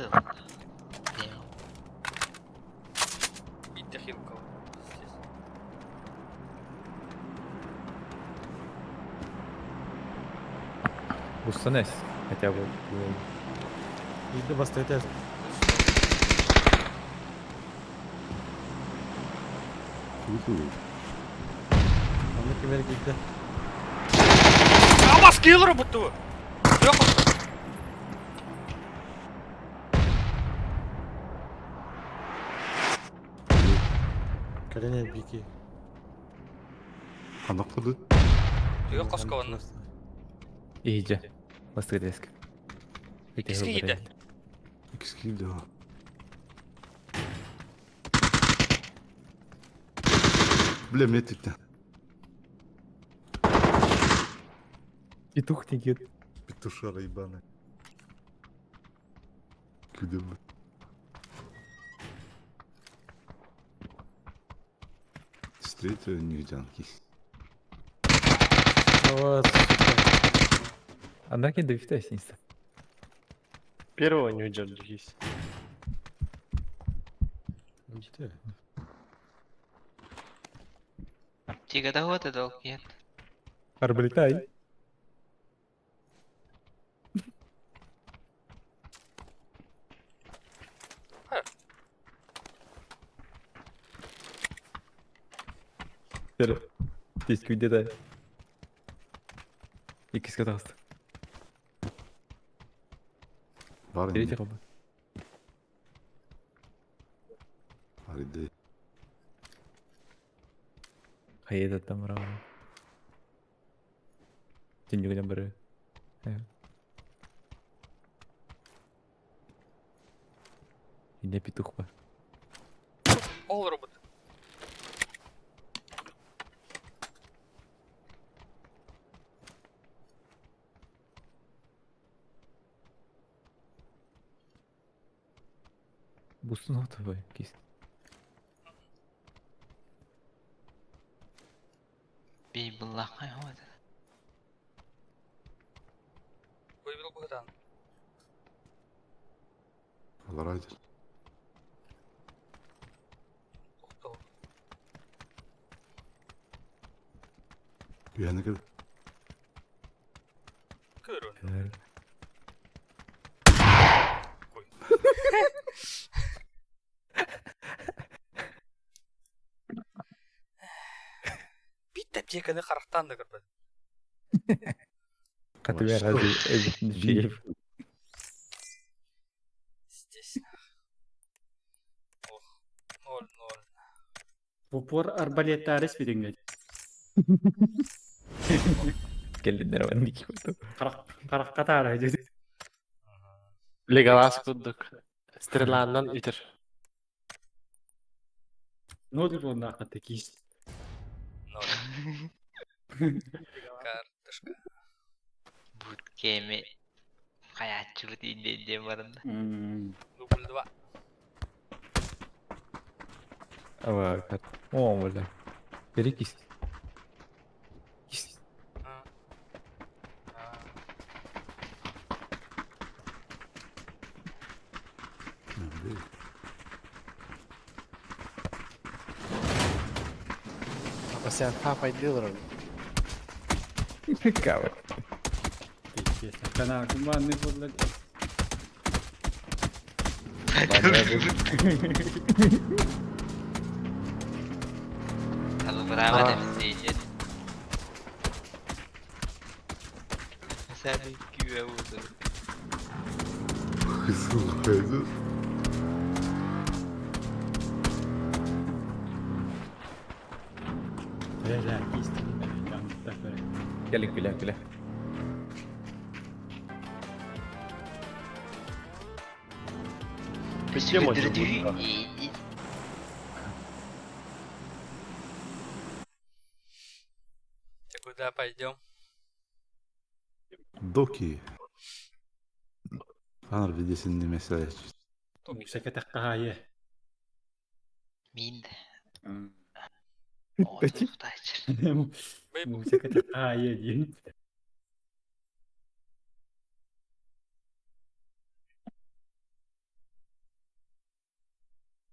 Битте хилка. Пиздец. Устанес. Хотя бы. Иди бастайтас. Уху. Аны кемер кийди. Абас киллер бутту. Yok. Калене бики. Қандақ тұрды? Yok коскон. Иже. Бастырдеск. Икиске кийди. Икс кийди. Бля, метикте. Петух не кет. Петушара ебаная. Күдем. Встретил нефтянки. Вот, сука. Анда кенде бифтес инста. Первого не удержись. Бити. Аптека да вот это нет. Арбалетай. Тис күйде Иккиске таҕыста. Бар Третий инде. хабы. Бар иди. Хайа там рано. Түннүгүнэн бары. Инде петух бар. Ол робот. Бустун отубай кис. Би буллахай хода. Выбил Богдан. Алар айдыр. Тоқтау. Үйәні кір. Көрін. Қой. Бит аптеканы қарақтан да көрбеді. Катыбер азы. Здесь. Ох, 0-0. Бупор арбалеттары спидинге. Келдиндер бар ники куту. Карак катара деді. Леголас курдук. Стреланнан үтер. Ноль онна каты кис. 0. Картошка. Бут кеме. Хаятчылык инде барында. Дубль 2. Ава кат. О, бля. Бери кис. Кис. А. А. А сен папа дилером. Кава. Кана куманны болла. Браво да бизде. Sen güve vurdun. Kızıl koydu. Бля, кис. Келин күлә күлә. Бітем очу. Ты куда пойдем? Доки. Анар видесин немесе. Мусака таккая. Мин. Пәти. Мусака таккая дин.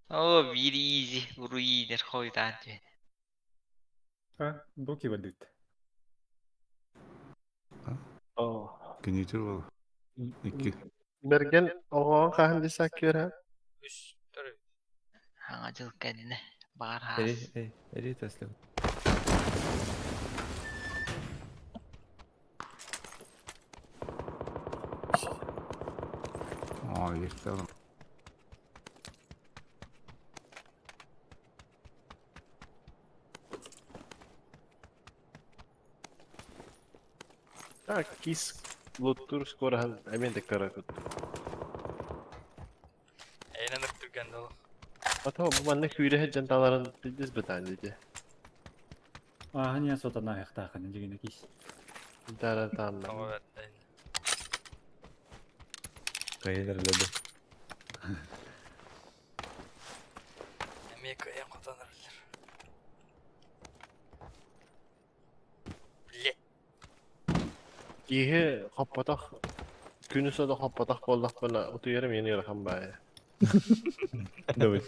О, бир изи руинер хойдан ден. А, доки бандит. О. Күнүтүр бол. Икки. Берген оғон хаһан десак көрә. Үш, төрү. Аңа жыл кәнне. Бар Эри, хас. эй, эри таслы. Aa, yekte adam. Так, кис луттур скоро әмен де кара кут. Эйләнеп түргән дә. Ата бу манны күрә жанталарын билдиз бетан диде. А, не сотана яктакын дигән кис. Дара там. Тамам. Кайдыр лебе. Эмек эм катаныр. Блять. Киһи хоппатах күнү сода хоппатах боллах бана утуярым yeni yarахам бай. Давай.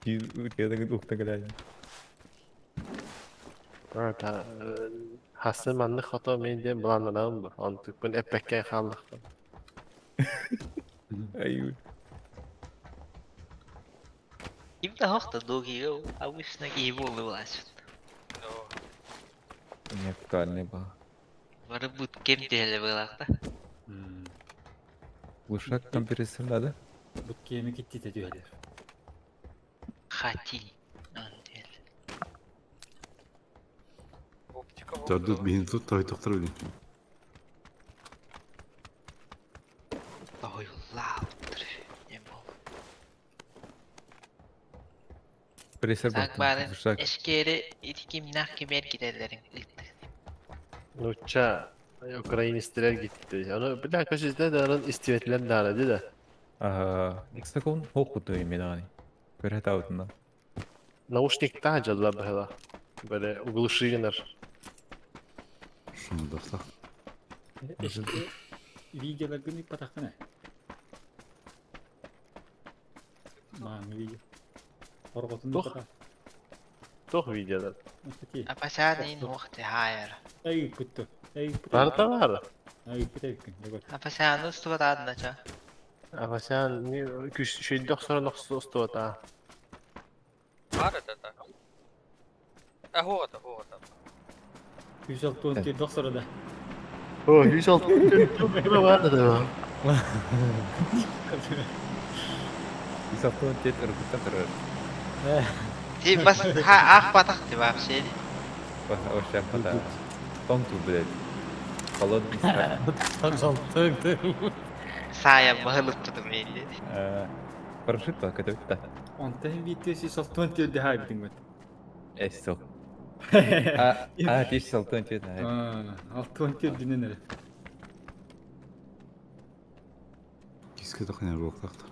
Үткәдәге ухта килә. Та хасы манны хото мен дем булананам бу. Антык бун эппекке халлах. Ай. Ким да хохта догига обычно киһи болду буласыт. Не актуальный был. Бары буткемп диһэлэ быһыылаах да. Глушак компрессор надо? Буткеми киттите түһэлэр. Хатин. Он диһэлэ. Оптика Төрдүт биһин тут той тоқтыр билин. Тоһуйуллаабыттар. Не бол. Прессор Сак был. баарын Глушак. эшкери ити кимнах кимер кидерлерин ыытты. Нуча Украинистler gitti. Onu bir dakika sizde de onun istivetler de aradı da. Ага. Гексагон хоқуду именно. Көрөт аутында. Наушник та была. Böyle углушилер. Шуны дақта. Эшке видеолар гыны патахына. Маң видео. Орготун Тух. пата. Тох videolar. Устати. Апасаан ин уохти хаайар. Эй күттү. Эй күттү. Var da var. Эй күттү күн. Егор. Апасаан устубат ча. Ama sen ne küş şey 90 ustuvat Бар это так. А вот, вот. 164 90 да. Oh 106 var da. Исаптон тет ыргыта турар. Ти бас ха ах батах ти вообще. Вообще пата. Том ту, блядь. Холодный страх. Сая баһылыттым мени. Парашют ба, көтөбүт да. Онта видео 164 дэ хайбдың бит. Эс сол. А, а, тиш салтон тет. Аа, 64 динен эрэ. Киске тақын боқтақты.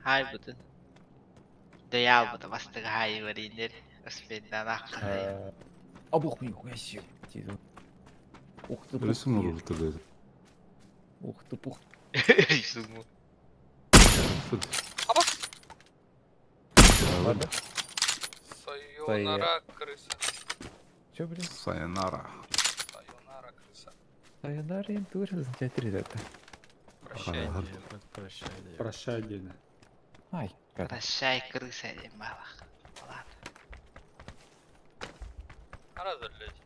Хай бутын. Даял бута бастыга хай баринер. Успендан ах. Абух ми хуяси. Ух ты, Ресум olur dedi. Ух ты, пух. Рисугу. Аба! Ладно. Сайонара крыса. Чё, блин? Сайонара. Сайонара крыса. Сайонара им тоже означает ребята. Прощай. Прощай. Прощай дена. Ай, как. Прощай крыса диэн балах. Ладно. Араза, блядь.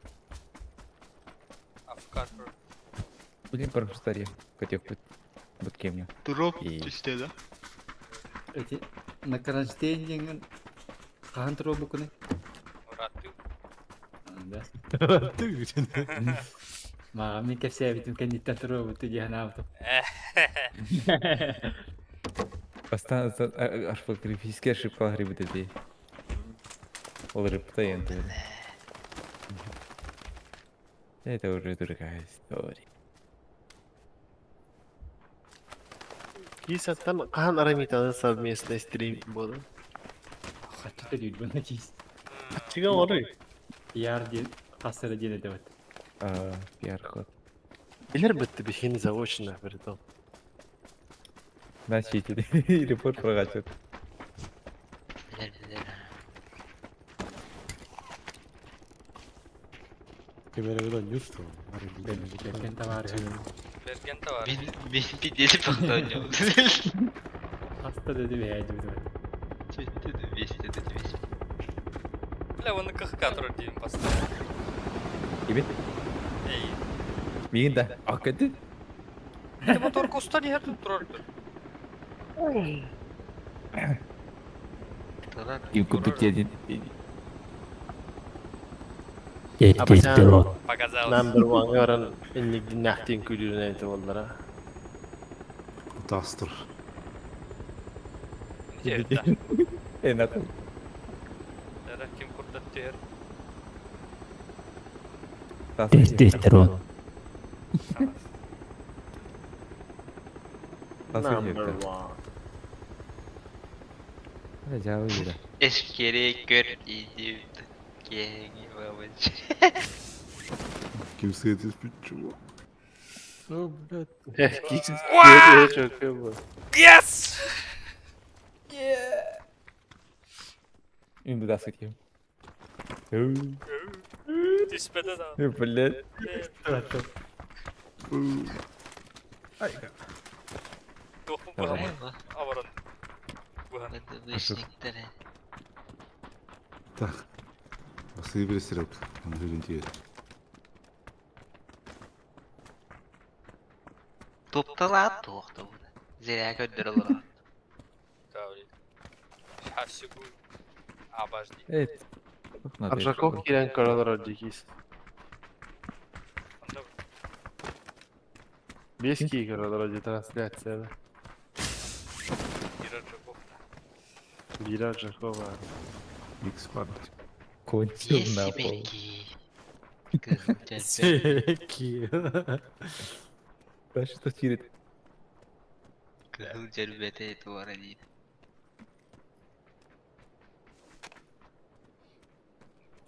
Афкатр. Блин, парашютарья. Хотел быть. Буткемня. Дроп И- түсте да? Эти на кронштейнинген хаан туруобукуну. Раты. Да. Мага мен кепсээбитим кэнниттэн туруобуту диэн аабытым. Постоянно орфографическая ошибка грибы дедей. Ол рыбта енді. Это уже другая история. Кисаттан кахан арамитаны совместный стрим болды. Хачыта дейт буна кийс. Чига оры. Пиар диэн хасыра диэн этебет. А, пиар-ход. Билер бітті бихини заочно притом. На читили. Репорт прогачивает. Билер билер. Кемере нюство. Берген товары. Берген товар. Мен мен бидели пахтан. Хаста деди бэйдибит. Четте де бесте де бес. Бля, вон КХК турар дейм поставил. Ибет? Эй. Мигин да. А кэти? Ты мотор куста не хердүн турар. Им купить один. Показалось. Number one гаран инник динахтин күлүрүн айтып олдара. Тастыр. Где это? Э, нахуй. Эра ким курдат тер. Тестостерон. Number one. Эшкере көр идип. Кеңи бабыч. Ким сыйдыз чего? О, блядь. Кисиz çok bu. Yes! Им бы даст кем. Түспеде да. Блядь. Тоху Давай. баһамын. Аваран. Бухан. ВДВшниктер. Так. Сыбырсырып, он Тупталаат туохтабын. Зря көрдөр олорон. Да, блин. Сейчас, секунду. Обожди. Эй, тут надо Аржаков киирэн көрө олорор дии Онно Биэс киһи көрө олорор дии трансляцияны. Кира Джаков. Биирэ Аржаков баар. Икс бар. Кончил на пол. Есибеки. Кызыл дьэрбэ. Секи. Да что тирит? Кызыл дьэрбэтэ туора дии.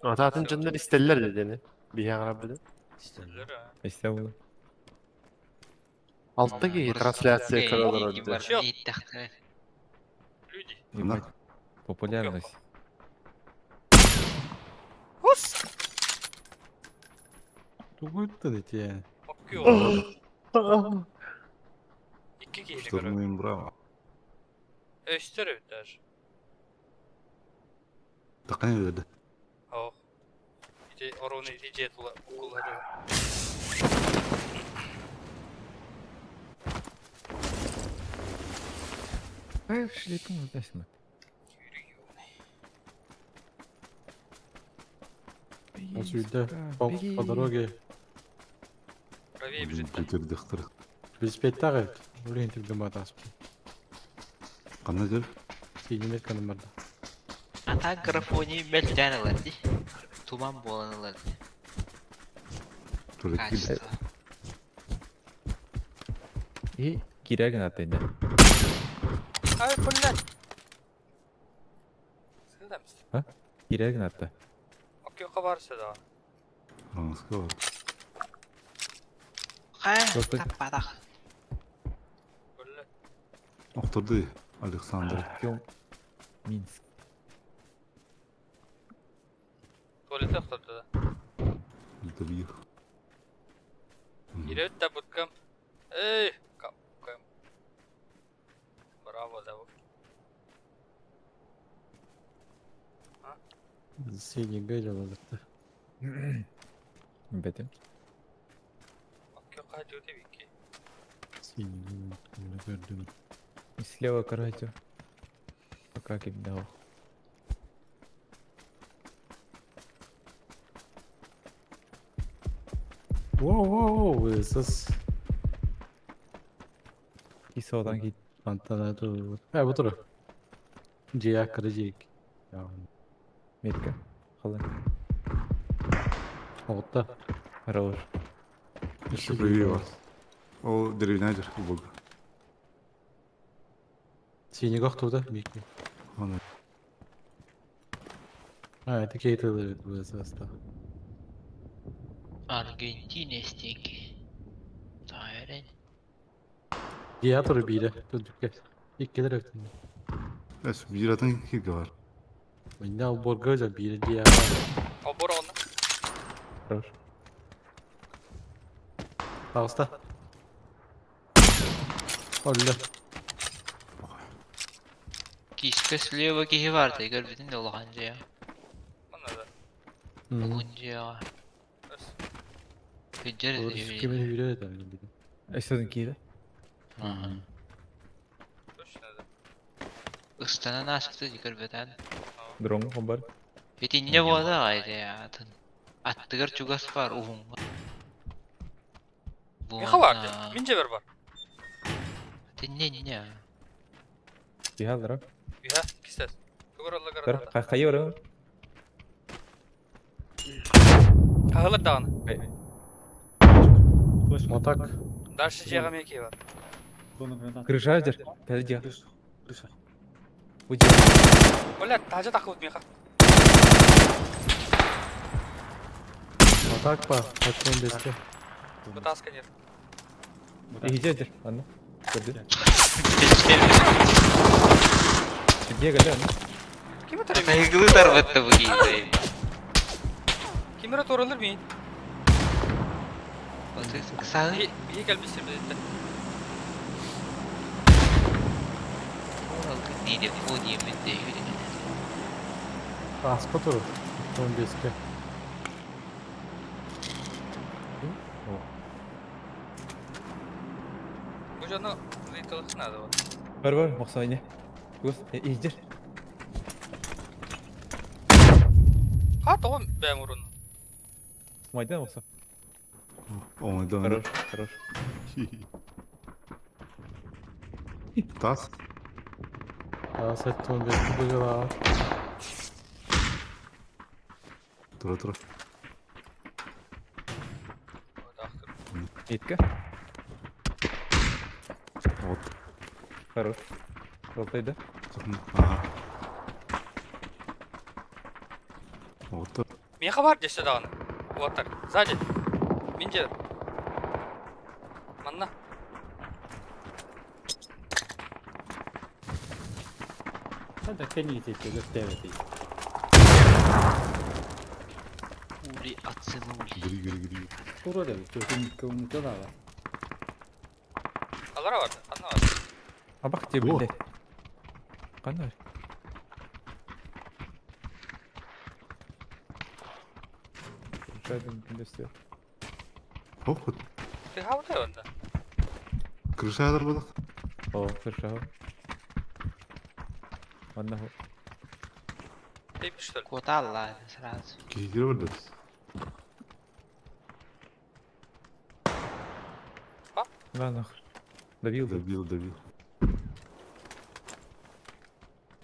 Атын дьоннор истэллэр да диэни. Биһи аҕарабыт. Истэллэр, а. Истэ буолла. Алта киһи трансляция көрө олорор дии. Чё? Ииттэхтэрэ. Люди. Ебать. Популярность. Ус! Тугуттан ити. Окей. Икки киһини көрөр. Штурмуем браво. Өстөр эбит даже. Такая веде. Ох. Ити орону ити дьиэ тула укуллары. Эй, шлепин вот Отсюда по, по дороге. Правее бежит. Көтөрдөхтөр. Велосипедтагы. Блин, түргөн батасып. Кандай жер? Синемет канымарда. А так графони мэлтээн ылар дии. Туман буолан ылар дии. Туалетке Качество. И кирягин атайда. Ай, блядь. Сылдамсыз. Кирягин атта. Окей, барса да. Аңыска бар. Хай, Просто- таппадах. Блядь. Октурду Александр. Артем Минск. Туалетте охторду да. Добьих. Ирет да буткам. Эй, кам, кам. Браво, да. Синий гель алады. Бетим. Окей, кайды бики. Синий гель көрдүм. И слева, короче. Пока кидал. Воу, воу, воу, сас. Кисодан кит. Антана ту. Э, бу туру. Жия кырыжик. Метка. Халын. Отта. Хорош. Еще правее вас. Ол деревня жер бог. Синий гохту да, бики. Аны А, это кейтылы бу саста. Аргентина стенки. Тайрен. Жия туру бире. Түдүккө. Иккилер өттүн. Эс биратын кирге бар. Менде алборга жа бире жия. Обор оны. Хорош. Тагыста. Олла. Киска слева киһи бар да көрбүтүн да улахан жия. Мына да. Угун жия. Өс. Күджер Кемен хүрө да. Эсоден киде. Точно да. Ыстанан аспыты көрбөтөн. Дрон хомбар. Итинне буода айды атын. Аттыгар чугас бар уһун. Миха бар. Мин жебер бар. Тинне не. Бихалдыра. Биха, кистес. Тугор алла Тар, гарада. кайы бар. Кагылыр даганы. Вот так. Дальше жега меки бар. Крыша жер. Тәлжа. Уйди. Блядь, тажа такыбыт миха. Вот так па. Аттан беске. Бутаска нет. Иди жер. Анна. Көрдү. Где галя? Ким өтөрө? Тайгылы тарбатты бу кийди. Ким өтөрө оролор мин? Сагы Бии келбисир бизде. не деп бу диемин дейби. Аспа туру. Аттан беске. Бу дьону ыйыталах надо вот. Бар бар, мохсойне. Гос, иһдер. Ха, тоҕо бэйэм урун. Майдан мохсо. Оҥойдон. Хорош, хорош. Тас. Сәтті он бес быгыла. Тура тура. Итка. Вот. Хорош. Жолтайды. Ага. Вот. Меха бар десе даҕаны. Уолаттар, сзади. Мин дьиэ. Манна. Да кэнниги тиэттэ Ули оценули. Гри гри гри. Тура да төтүн көмүтэ Алара бар, анна бар. Абак тебе билде. Канар. Жадын күндесте. Хоп вот. Ты хабытай онда. Крыша ядыр будық. О, крыша. Манна хо. Ты что ли? Куда ладно сразу. Кейдер бар деді. На нахуй. Добил. Добил, добил.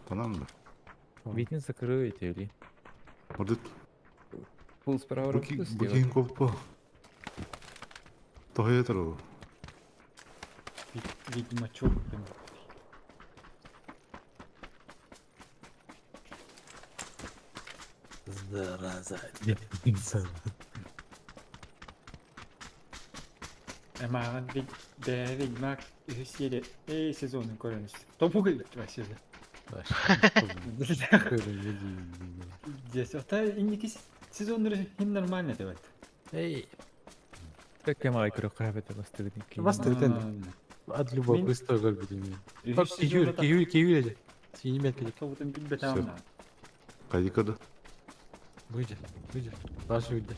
По нам да. Видно закрыть или? Может, Пул справа буки, руку слева. букин коппо. Тоһойо туру. Ведьмачок. Зараза. Эмаган ведь да ведьмак серия эй сезонын көрөңүз. Тобугу вообще. Здесь ота инники сезоннары хин нормально деп айт. Эй. Так я май көрө кырабет бастыгын. Бастыгын. От любого быстро көрбүтүм. Киюр, киюр, киюр. Синимет керек. Тобутун билбет ама. Кайда кады? Выйди, выйди. Дальше выйди.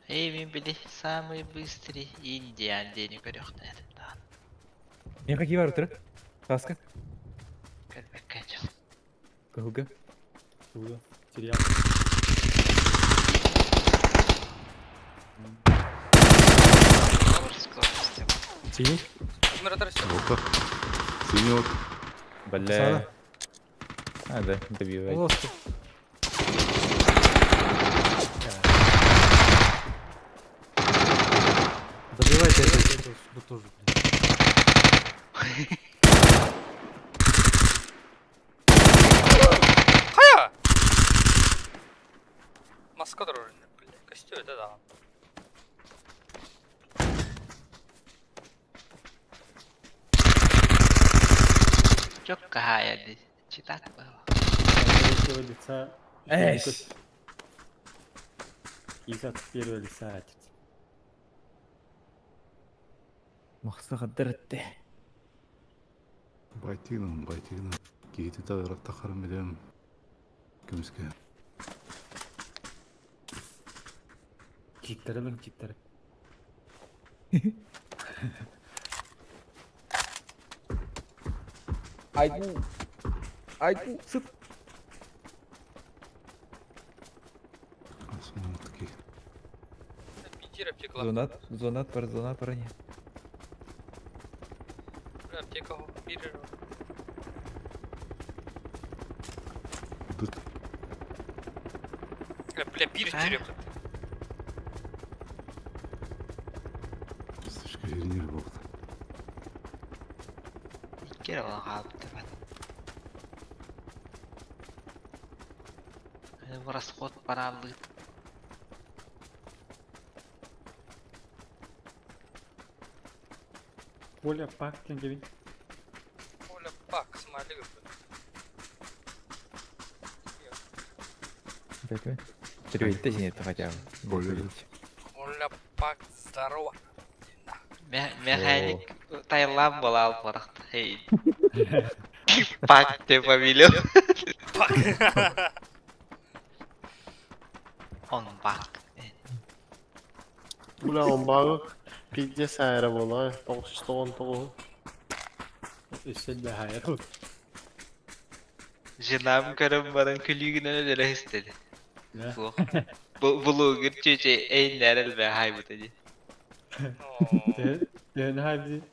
Эй, мен били самый быстрый индиан дени көрөктөр. Не какие бар утыр? Таска. Көрбөккө жок. Кылга. Туга. Сериал. Скорость. Синий? Миратор все. Вот. Синий вот. Бля. А, да, добивай. Добивайте это, это тоже, блин. Хая! Маска дорожная, бля. Костюм, это да. Жок кахая Читать было. Третьего лица. Эш. Из от первого лица отец. Махса каддырытты. Байтигнам, байтигнам. Кейти тагырак тахарым билем. Көмүскө. Читтері бін читтері. Айгу. Айгу, сыт. Асман таки. Питер аптека. Зонат, зонат бар, зонат бар не. Аптека бир. Тут Бля, бир А? тереп. слишком жирнир болду. Иккер olan калып деп. В расход баралы. Коля пак тенге Оля, пак, смайлик. Переведи ты это хотя бы. Более. Оля, пак, здорово. Механик Таиланд была алпарахта. Эй. Пак ты повелел. Пак. Он бак. Бля, он багы пиздец аэро буолла. 999. Өссө да хайа. Женам көрөн баран күлүүгүнэн өлөрө истеди. Суох. Блогер чүчэ эйнлэр элбэ хайбыта ди. Төһөнү хайбыт?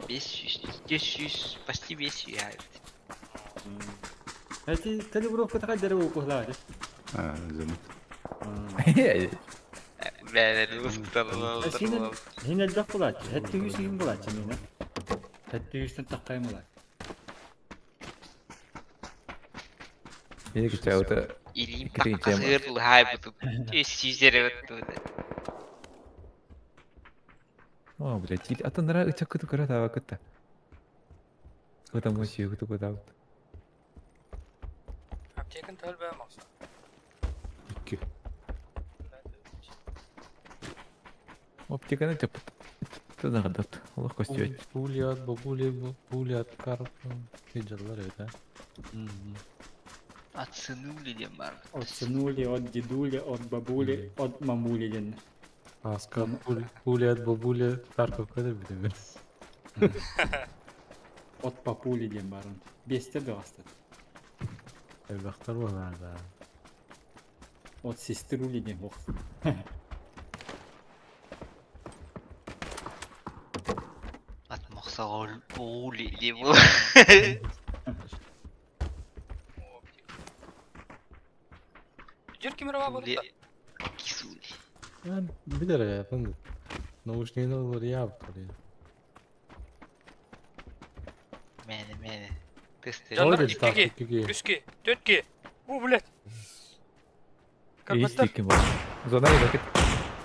500, 400, почти 500 хайбыт. Эти калибровка хайдары укуһлаары. А, замет. Бәлер усталар. Хин элбэх булааччы. Хэтти үс иһин булааччы мина. Хэтти үстэн таххайым булааччы. Мені кичаута Илим Иккитин тема. таккасыр хайбыт. 300 эребет тууда. О, блядь, а то нара ычаккыты кыра таба кытта. Потому что кытты кытта. Аптекын төлбә мақса. Икки. Оптиканы теп. Тынагадат. Аллах костюет. Пули от бабули, пули от карп. Виделар это. От сынули диэн бар. От сынули, от дедули, от бабули, от мамули диэн. Аска пули, пули от бабули, Карпов когда билебин. От папули диэн бар. Бесте бөҕөстөр. Элбэхтэр буолар да. От сеструли диэн буох. От мохсоҕол уули диэн бу. Жүр кемер бар Пули бұлта. кисули. Билер я, панды. Наушнигин олор яптыр. Мэне мэне. Тестер. Жандар, Ой, иккиге, иккиге. Үске, төртке. Бу, блядь. Как Есть будто, ким бар. Зона или кыт.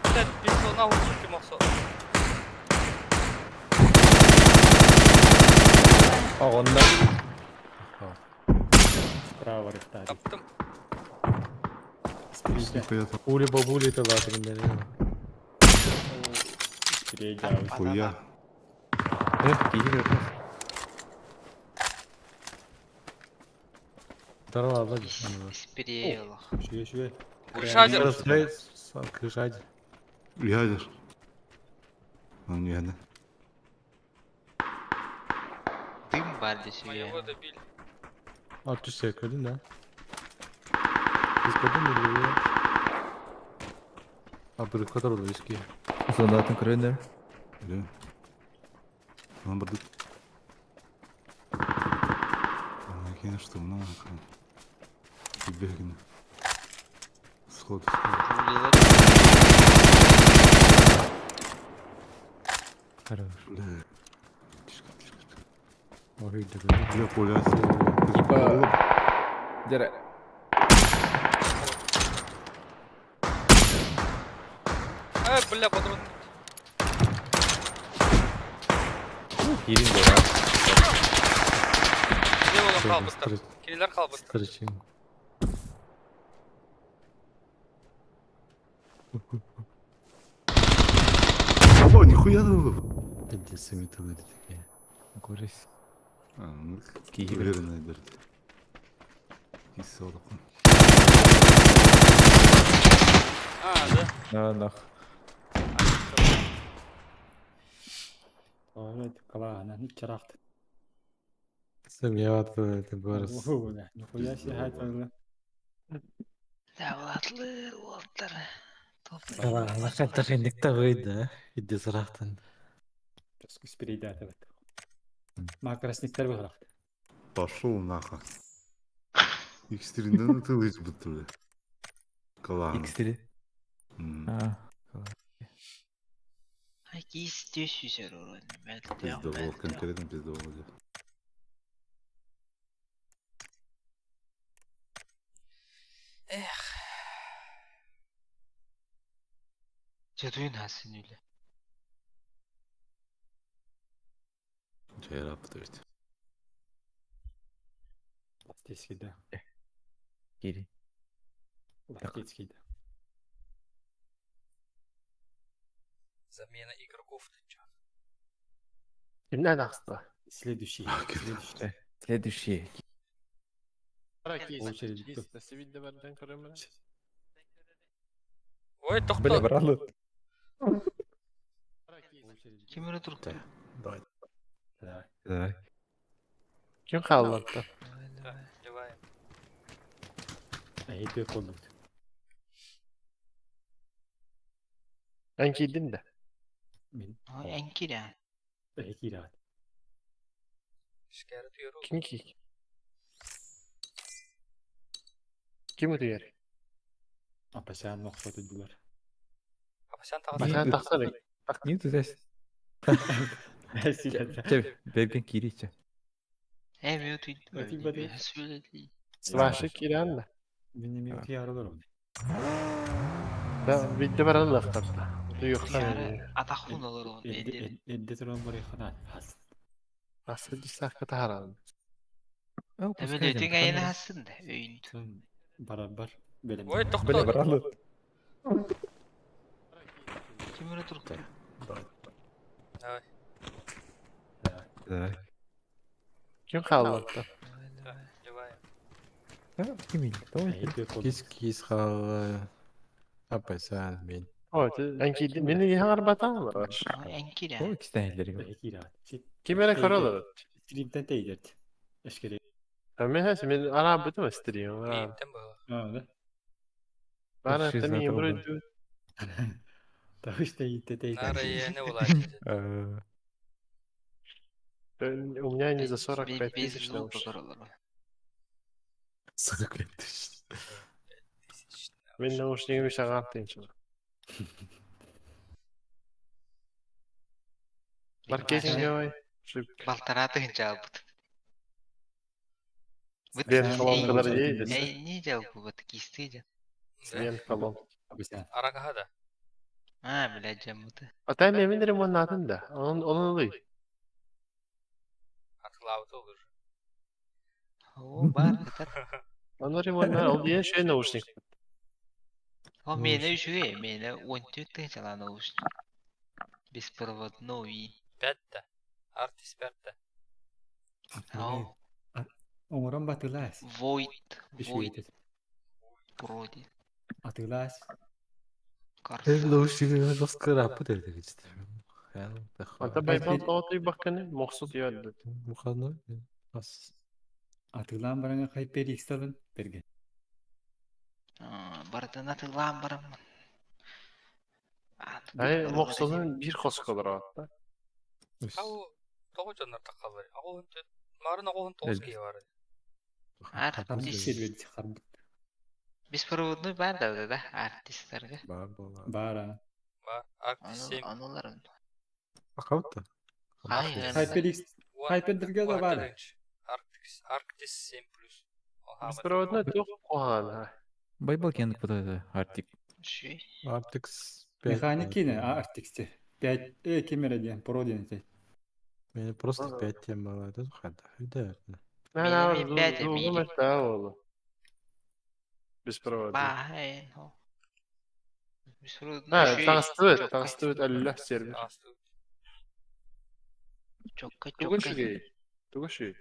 блядь, бес зона отыз мақса. Оғында. Справа рыхтари. Таптым. Спереди. Нихуя там. Пули бабули это латыр. Спереди. Хуя. Киһи Здорово, Спереди. Шүе шүе. Крышадер. Крышадер. Ядер. Он не ядер. Дым бар десе. Моего добили. А ты все көрдүң да? Биз көрдүң бе? А бір катар olur eski. Зонатын көрөндөр. Да. Он бардык. А, что много. Бегни. Сход, сход. Хорош. Бля. Тишка, тишка, тишка. Ой, да. Бля, пуля. Типа. Дера. Э, бля, патрон. Кирин зона. Не болған қалбыттар. Кинелер қалбыттар. Строчим. Оба, нихуя там. Пиздец, металлы такие. Көрес. А, ну, Киһи уверенно дерт. Кисел. А, да. На нах. Ой, калаана, чарахт. Сымьят это горос. Нихуя себе хайта. Давлатлы уолтар. Лақаттар ендікті ғойды, идде сұрақтан. Спереди атабат. Макросниктер быгырак. Пошел нахуй. X3-ден тылыч будто, бля. Калан. X3. М, А. Ай, кис төсүсөр орон. Пиздовол, конкретно пиздовол. да. Эх. Жадуин хасын үле. Чайрап, то есть. Латецкий, да. Кири. Латецкий, да. Замена игроков. Ты чё? Кимнен ахста? Следующий. А, кем? Следующий. Следующий. Очередь. Ой, Бля, тохто. брат. Ким эрэ турукта? Давай. Давай. Давай. Ким хаалларда? Давай, давай. Давай. Эй, ты болдук. Эн киирдин да. Мин. Ой, эн киирэн. Эй, киират. Шкәрі түйір Ким киир? Ким утуйар? Апасян мохсоты дулар. Апасян Бачан тағасы. тахсар. Не тузась. Силәдә. Че, берген кириче. Э, мен утуйдум. Өтүй бады. Сөйледи. Свашы киирэн да. Мин неме утуярылар оны. Да, видде баран лахтарда. Утуйуктан. Яры атахун олар он. Эдде. Эдде туран бар яхана. Хас. Асы дисакка тахаран. Тэбэл өтүң айына хасын да. Өйүн. Сон барабар белем. Ой, Бля, тохто. брат. Ким эрэ турукта? Давай. Давай. Ким хаалларда? Давай, давай. Давай. Да, кимин. Давай. Эй, ты болдук. Кис кис хаалла. Апасан мен. Ой, эн киирдин. Мени яңар батан бар. Ой, эн киирэн. Ой, кистәнләр. Эй, киират. Ким эрэ көрөлөр? Стримтен тейдерт. Эшкере. Мен хәс мен ара бутум стрим. Мейттен баға. А, да. Бара Шиза тами трубы. вроде Тавыш тейдте тейдерт. Нара ене олай. у меня не за 45 Без тысяч звука наушников. көрөлөр. 45 тысяч. Мен наушнигим шагар тынчы. Маркетинговый. Балтараты жалбыт. Бен колонкалар ейді. Эй, не жалбы бут кисти жа. Бен колон. Апасян. Арагаха да. А, бля, жамыты. Ата мен ремонт атын да. Onun onun oluyor. Атылауты olur. О, бар, кытар. Onun ремонт ол диye şey наушник. О, мені үшүгэй, мені 14 тысяча наушник. Беспроводной. Пятта. Артис пятта. Ау, Оңорон батылас. Void, Void Ишует. Pro дейді. Атылас. Карса. Наушнигы жестко рапы деді. Ата байбал тоғыты баққаны мақсұт ярды. Муханной. Ас. Атылан бараңа хайпер иксталын берген. Бардан атылан барамын. Ай мақсұтын bir қосқалар атта. Ау, тоғы жоннар таққалар. Ағуын төт. Марын ағуын тоғыз кей бар. Артист. Сервер харбыт. Беспроводной бар да да, артисттарға. Бар бола. Бара. Бар. Арктис 7. Ануларын. Акаутта. Ай, Хайпер икс. Хайпердерге да бар. Арктис, Арктис 7 плюс. Беспроводной тоқ қоған. Байбал кенік вот это Артик. Шүй. Артикс 5. Механикine Артиксте. 5 э кемере диэн, про диэн этэй. Мени просто 5 тем бар. Это хада. Хада. Менің пять, мини. Беспроводной. Ба, ну. Беспроводной Ha, шүй. таңыстыбыт, таңыстыбыт әллә сервер. Чокка, Тугын чокка. шүгей. Тугын шүгей.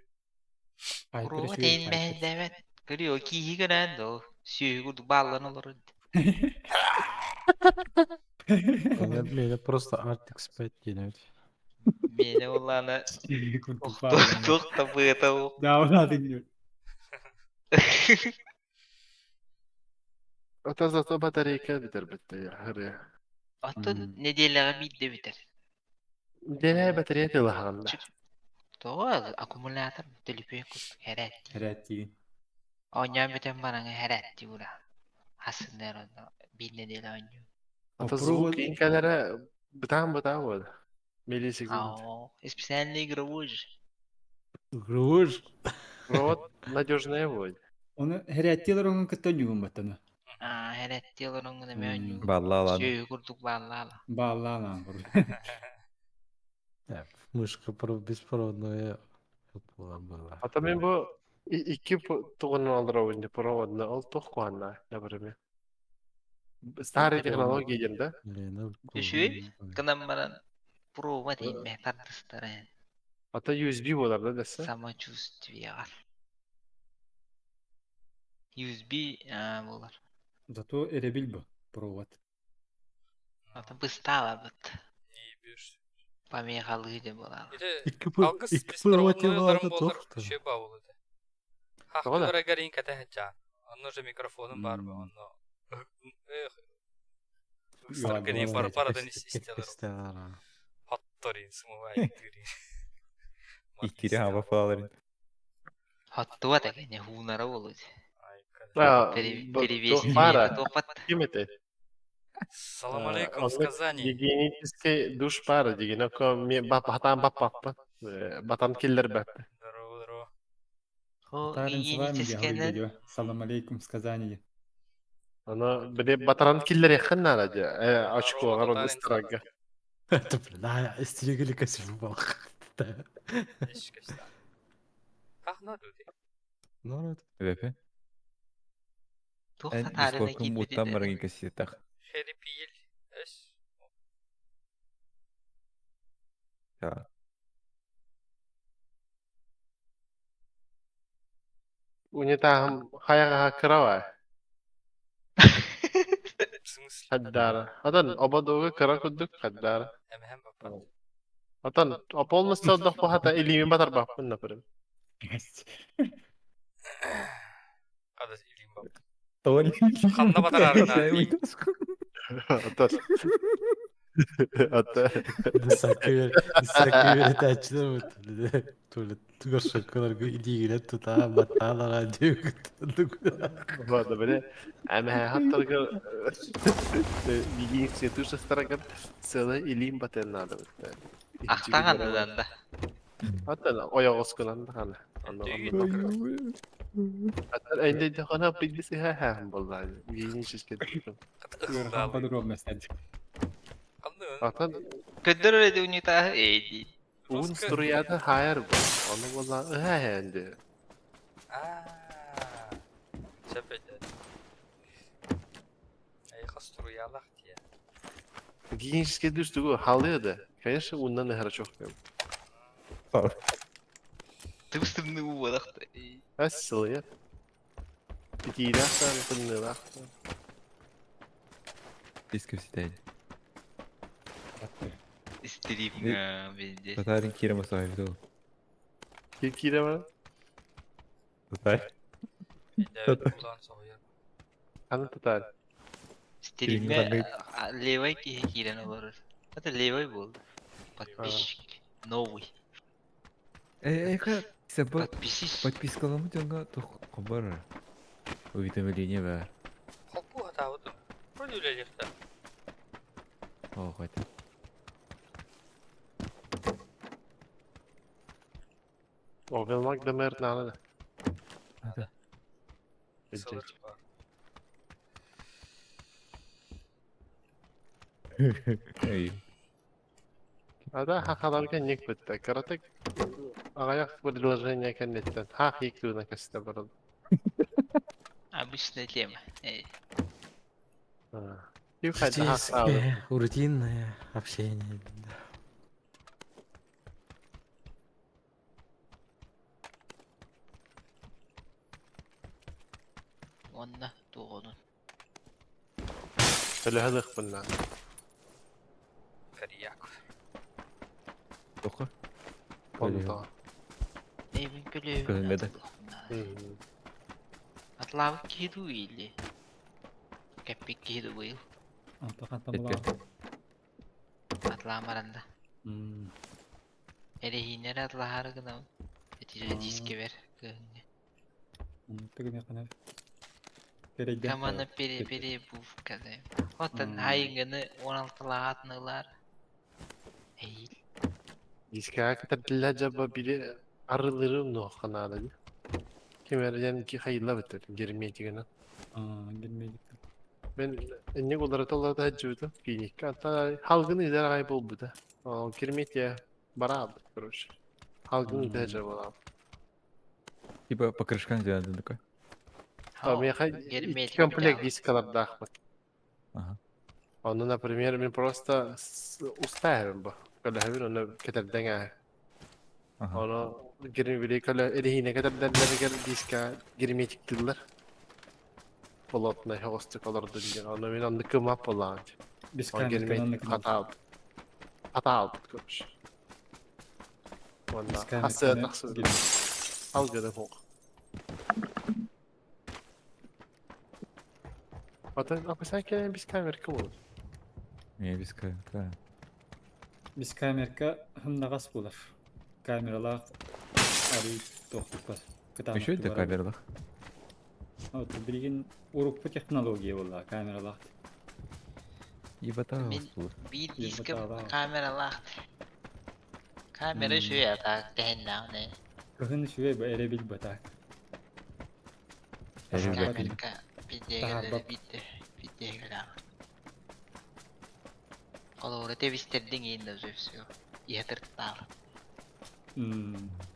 Хайпер Урова үчүгэй, тейін хайпер. бәйдәбәт. Көрüyor, киһи көрөн до. Сүйі курдук баллан олар. Мени просто Артикс 5 дейін. Мені оланы Сүйі курдук баллан. тоқта быта Да, она ты Ата зато батарейка битер битте я. Хыры. Атын неделяға бидде битер. Дене батарея тылаханда. Тоға аккумулятор телефон курдук хәрәт. Хәрәт Оня битен бараңа хәрәт диура. Хасындар оны бир неделя оню. Ата звук инкалара бытан бытан болды. Миллисекунд. Ау, специальный игровой же. Груж. Провод надежная будет. Оны хәрәттилер оның кытта нүгін баттаны. А, хәрәт диялар оңына мен оню. Балла Сүйі курдук баллала. Баллалан курдук. Мышка беспроводная. Была была. Ата мен бу iki туғын алдыра ойынды проводны ол тоқ қуанна, например. Старый технология дем да? Лена. Үшүй? Кынан баран проба дейм ме тартыстар. Ата USB болар да десе. Самочувствие. USB буолар. Зато эрэбил бу провод. Ата быстаалабыт. Не ебешься. Помехалыы да буолаалар. Ити Икки пы алгыс икки провод беспроводной баата болар туох та. үчүгэй баа буолуо этэ. Тоҕо да? Хахтылара гарин кэтэһэ Онно же микрофонум баар бу, онно эх ыксаргын бар барытын истэлэр хотторин смывай тырин. Иккири хаба фаларын. Хоттуа да кини хуунара буолуо. А, Перевесить туох баара? туохпат. Ким этэй? Салам алейкум с Оннук Казани. гигиенический душ баара дигин око ми батан баппаппын. Батан киллербэппин. Здорово, здорово. Хо Татарин с вами гигиенический видео. Салам алейкум с Казани. Аны били батаран киллериэххин наада дии. Здорово, Очкоҕар онно татарин. ыстарарга. Да, истригали косил Иш кэпсээн. Как надо дии? Народ. Вепе. туох Эн татаарына дискордкун киирбит муттан этэ. баран кэсиэтэх. Херипиил. Эс. Я. Унитаһым хайаҕаһа кыра В смысле? Хаддаара. Отон ободуга кыра курдук хаддаара. Эмэһэм баппат. Отон полностью отдохпу хата илиими батарбаппын например. Хадас илиим баппат. Толи. Ханна батарарына дии. Отон Отон Сакы Тула илиигинэн тутаа баттаалара диэкут. Ладно, били эмэһэ хаттаргар гигиенический душ ыстараргар целый илиим батыан наада бытта. Ахтаҕан да. Отон ойоҕоскунан даҕаны. Онно онно Отон эйдейдехона билбис иһэ буоллаа гигиенический душ. Ыарахан подробность. Ханны Отон Көдөр эди унитаһы эй уун Русская. струята хаайар бу. Ону буоллаа ыһэ Аа. Сөп этэ. Айха струялах дии. Гигиенический душ тугу халыа да. Конечно, ууннан ыһара чох Тыбыс-тымныы буолахта. Эс сылыйар. Итиилээх тымныылаах. Дискуситайн. Стрим везде. Татарин киирэ масаайбытыл. Ким киирэ баран? Татар. Эйдээбит булан соһуйар. Ханна татаар? Стримме левой киһи киирэн олорор. Это левой был. Подписчик. Новый. Э, саба Подписись. подпискаламыт онга тох хабар. Уведомление бар. Холбуу хатаабытым. Вроде үлэлиэхтэ. О, хоть. Овелмак дэмэр наада. Ада. Сылыр бар. Эй. Ада хахаларга ник битте. Каратык аҕыйах предложение кэнниттэн хаах ииктууна кэстэ баран. Обычная тема. Эй. Ким хайда хаахтаабыт? Житейское, рутинное общение. Онна туоҕунун. Өлөһөлөхпүн Коряк. Тоха. Онто. Эйбин көлөһүн Көһүнмэдэ. Атлаабыт киһи дуу или? Кэппит киһи дуу быйыл. Антон Эттэ. Атлаан баранда. Эрэһииннэри атлаһаары гынабын. Эти дискебер кыһыҥҥы. Команда пере перебувка да. Оттон хайыҥҥыны 16-лаах ылар. Эйил. Дискэҕэ кэтэрдиллэр дьаба били арылырым нуохха наада дии. Ким эрэ ки хайылла битэр герметигынан. Мен энньик уларыта уларыта сылдьыбытым клиникка. Ата халгын ыытар аҕай буолбута. Ол герметия бараабыт, короче. Халгын ыытар дьабалаабыт. Типа по крышкам сделано такой. А миэхэ Герметик икки комплект быдьаабыт. дискалардаахпыт. Ага. Ону, например, мин просто устаайабын бу. Көлөһөбүн ону кэтэрдэн ааһа. Ага. Ону герметик көлө эрэһиинэ кэтэрдэллэригэр диска герметиктыыллар. Плотно соҕустук олордун диэн. Ону мин оннук кымап буоллаҕым. Без Ол камерканан герметик хатаалбыт. Хатаалбыт короче. Уонна Без хасыа камерканы тахсыбыт. Алгыны суох. Атын апасан кэлэн без камерка буолар. Не без камерка. Без камерка хымнаҕас буолар. Камералаах арый туохтукпар. Еще это камералах. Вот билигин урукку технология буолла камералаах. Ебата Мин биир диискэ Ебатаалаах. камералаах. Камера үчүгэй а так тэһиннэҕинэ. Кыһын үчүгэй бу эрэбил бата. Камерка биирдиэгэлэри Таһаарбат. биирдэ биирдиэгэлээх. Холобура тэбистэрдиҥ иин да уже все. Иһэ тыртаал.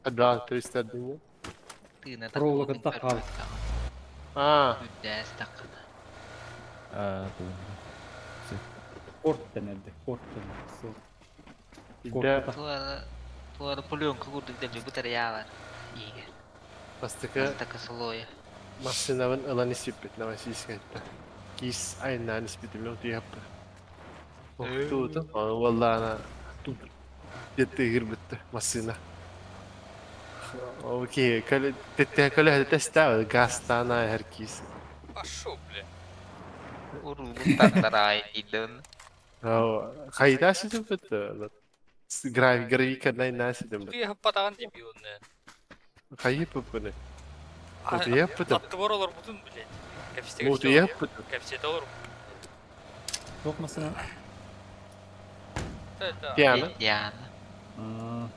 Да, туристардыҥ. Тыына Проволока таххытын таххаал. көрбөттөҕүн. Аа, Үрдээс таххына. А, Корт дэнэрди. Корт дэнэрди. Сол. биирдэ Туора туора пленка курдук дэлби бытарыйаалар. Иигэр. бастакы Бастакы слоя. массыынабын ылан испиппит Новороссийскайтан. Киис айаннаан испитим утуйаппын. Охтуутум, ону буоллаҕына тыыгырбытты массыына. Ол киһи көлө көлөһөтө тэстээҕи газтаан ааһар киис. Пошел, бля. Уруулун тартараай диидин. Хайдаа ситиммит гравиканай наа ситиммит. Утуйа дебил, не. Хайыппыппыны. Утуйаппытым. Аттыбар олорбутун, блядь. Кэпсэтэ Утуйаппытым. Кэпсэтэ олорбут. Туох массыына? Это... Диана. Диана. Аа.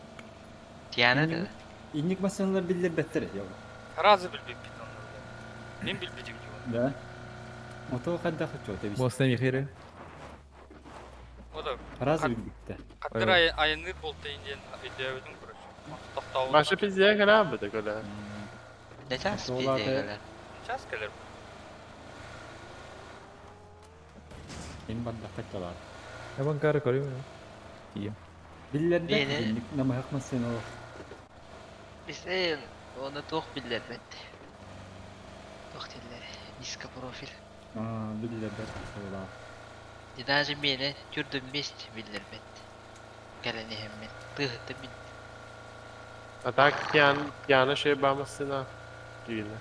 Диана да. Инник массыыналар биллэрбэттэр я. Сразу билбиппит онно, блядь. Мин билбитим дии. Да. Ото хайдах чо тэбис. Мостна Михаил. Ода Разы билбиттэ. хаттыр айанныыр буолтайын диэн өйдөөбүтүм, короче. Тохтообутум. Маша пиздец кэлээбит көлө. Не час Туолааты. биирдиэгэлэр. Час кэлэр. Ин бардахха чалаар. Авангар көрүм. Тием. Биллэрбэт Биэни инник намыһах массыына олох. Бисен оны туох биллэрбэт. Туох дииллэр низкопрофиль. Аа, биллэрбэт солаа. И даже миэнэ түрдүм месте биллэрбэт. Кэлэн иһэммин. Тыыһыттым мин. А так Диана, Диана шей ба массыына. Дүйүнэ.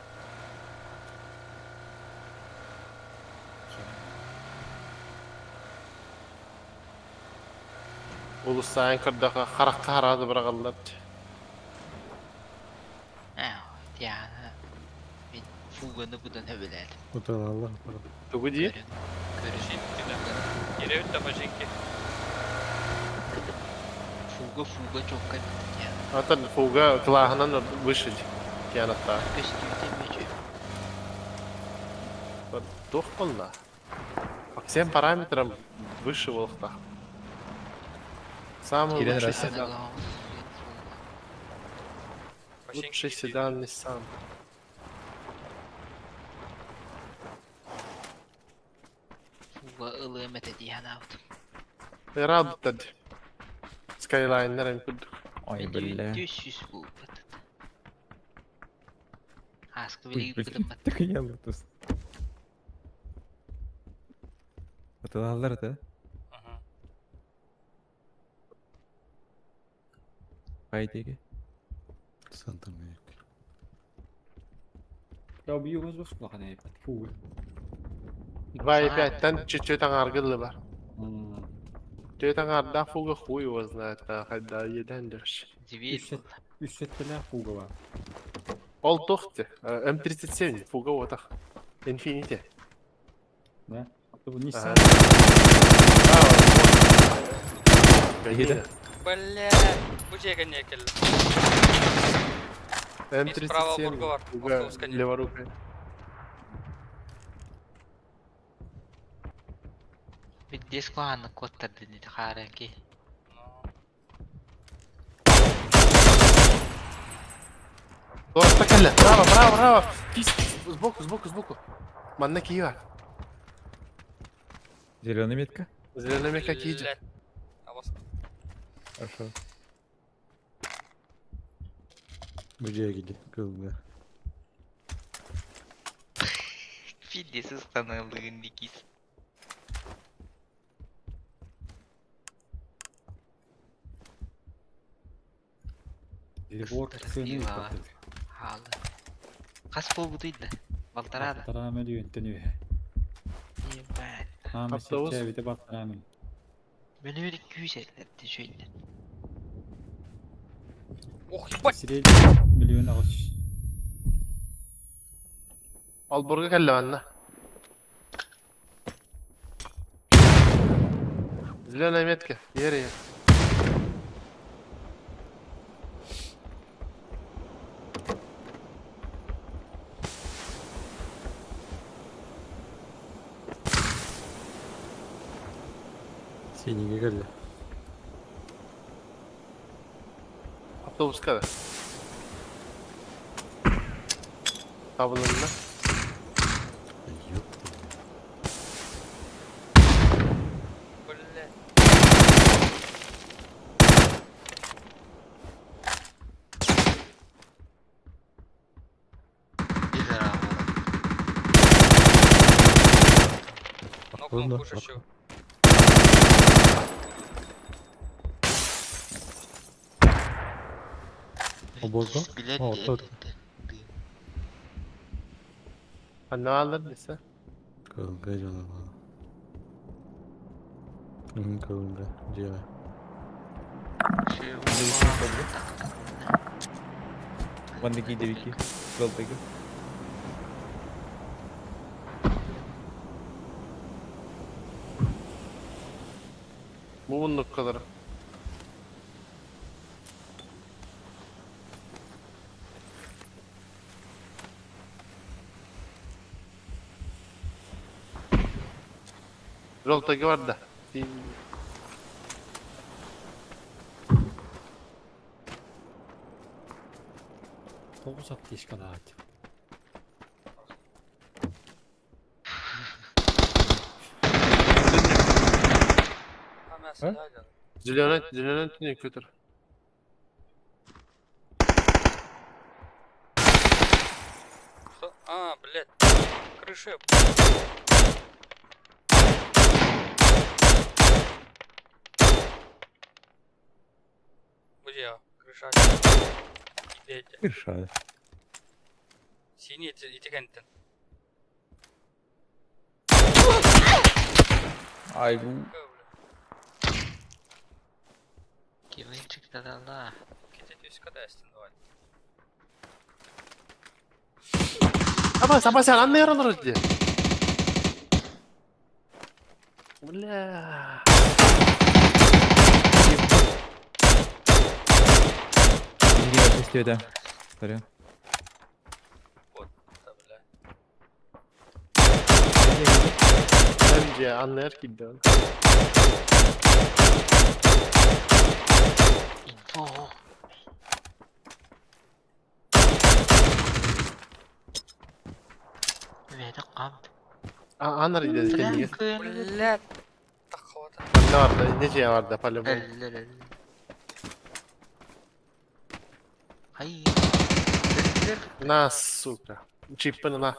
Улуссаан көрдөхө харахха хараады быраҕаллар. Аа, Диана. Мин фуганы будан хөбүлээтим. Уталаллар. Тугу дии? Көрүҥ. Көрүҥ. Кирэбит да бажинки. Фуга фуга чокка бит Диана. Атын фуга кылааһынан выше Дианаттаа. Көстүүтэ мүчү. Туох буолла? По всем параметрам выше буолуохтаах. Самый Кирен лучший раз. седан. Лучший седан Nissan. Фуга ылыам этэ Диана аут. Радтад. Skyliner эм курдук. Ой, бля. Түс буолбут. Ааскы Ой, билиги блин. бытыммат. Так я лутус. Аталалар да? Хайдеге. Санта-Мек. Я убью вас улахан айбат. Фуга. 2,5-тан чуть-чуть аҥааргыллы бар. Чуть аҥаардаах фуга хуй его знает, хайда еден дерш. Дивир. Үссөттелээ фуга бар. Ол тохте. М37 фуга отах. Infinity. Да? Бу Nissan. Ага. Бля, бу жеге не келди. Справа М37 бурга бар, фуга автобуска нет. леворукая. Биддес куһааннык куоттардын ити хаарыҥки. Туорта кэллэ. Браво, браво, браво. Кис, сбоку, сбоку, сбоку. Манна киива. Зеленая метка? Зеленая мека киижа. Бля. Абас. Хорошо. Бу дьиэ килди, кылга. Фидес. Пиздец ыстаналыын дикис. Реворк сыаны ыыппаттар. Хаалы. Хас буолбутуй да? Балтараа да? Балтараа мөлүйүөнтэн үөһэ. Ебать. Аама Автобус. чэпчээбитэ балтараа мөл. Мөлүйүөн 200 этилэр үчүгэйдэр. Ох, ебать! Средний 1 800 000. Алборга кэллэ манна. Зеленая метка. Ери. Синеге кэллэ. Автобуска да. Табылынна. Ёпта. Блядь. Пидора буолан. Нокнул Ладно. пушащего. Обозда? Билет О, тут. Анна алыр десе. Кылга жана. Кылга. Дьиэ. Вандыки девики. Голдыги. Бу kadar. Жолтаги бар да. Тоғыз аптечкалаах. А мясо, да, делать? Зеленый, зеленый түнек көтөр. Что? А, блядь. Крыша. Где? Крыша. Идите. Крыша. Синий ити кэнтен. Ай, бу. Кивинчик да-да-да. Кити түс када давай. Аба, саба сен анны яралар ди. Бля. Билги тестиөдө. Сорян. Вот, да, бля. Bence anlayar ki de. Инфо. Бэйэтэ камт. Анар иде kendine. Блядь. Так хватает. Ne var da ne şey var da по-любому. Хай. На, сука. Чиппын на.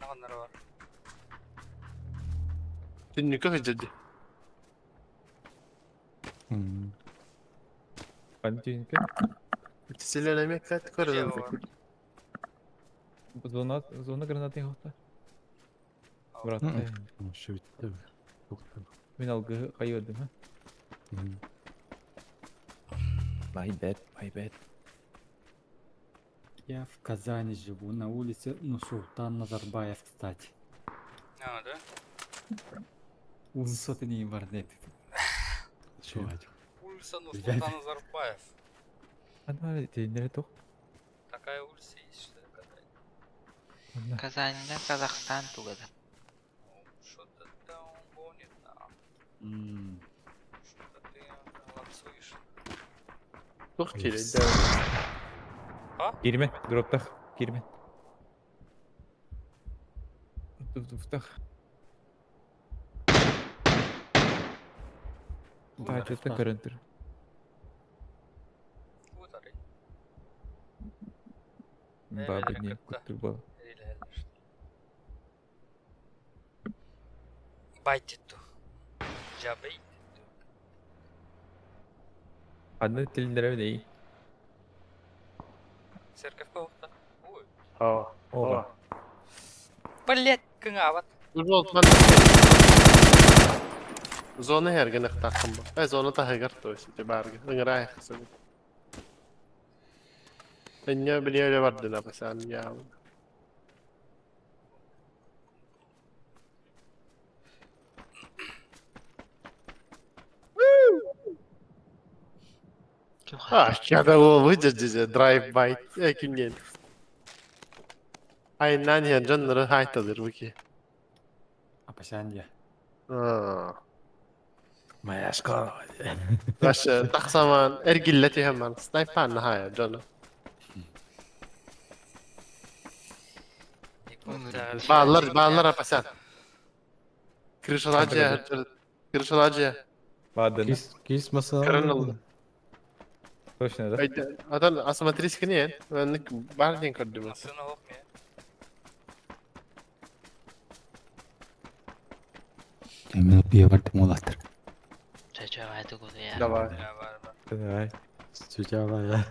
Нағаннар бар. Түннүккө хөдьөдү. Пантюнька. Зеленая метка Где көрөм. бар? Зона, зона гранаты хохта. Брат, Шүтті. мен алгы кайырдым, ха? My bad, my bad. Я в Казани живу, на улице Нурсултан Назарбаев, кстати. А, да? Улусоты не бар деп. Улица Нурсултан Назарбаев. Ана тендере тох. Такая улица есть, что ли, какая? Ана. Казаньда Казахстан тугада. Что-то там гонит, на. Что-то ты лапсуешь. Тух кире. Кирме, дроптах, кирме. Туфтах. Тачыта көрөнтүр. Вот ары. Баба не куттур Байтиту. Жабей. Одна тилиннэрэ Церковь кохта. Ой. О. Оба. Блять, кыңават. Жол ман. Зона hergen ыктаккын бу. Э зона таһыгар то есть барга. Ыңырай хсыбы. Энне биле барды на пасан я. А, когда ол выйдет здесь драйв бай кимнен. Айнан хен жоннору хайталыр буки. Апасян дия. Аа. Моя школа. Баш тахсаман эргиллети хэман снайпан хая жоно. Баалар баалар апасан. Крышалажия крышалажия. Ладно. Кис кис маса. Кырын Точно, да? Адам асыматрис кини эн бар ден көрдүм. Асына ок ме. Мен бие бардым олаттыр. Чача вайды куду я. Давай. Я бар бар. Давай. Чучала я.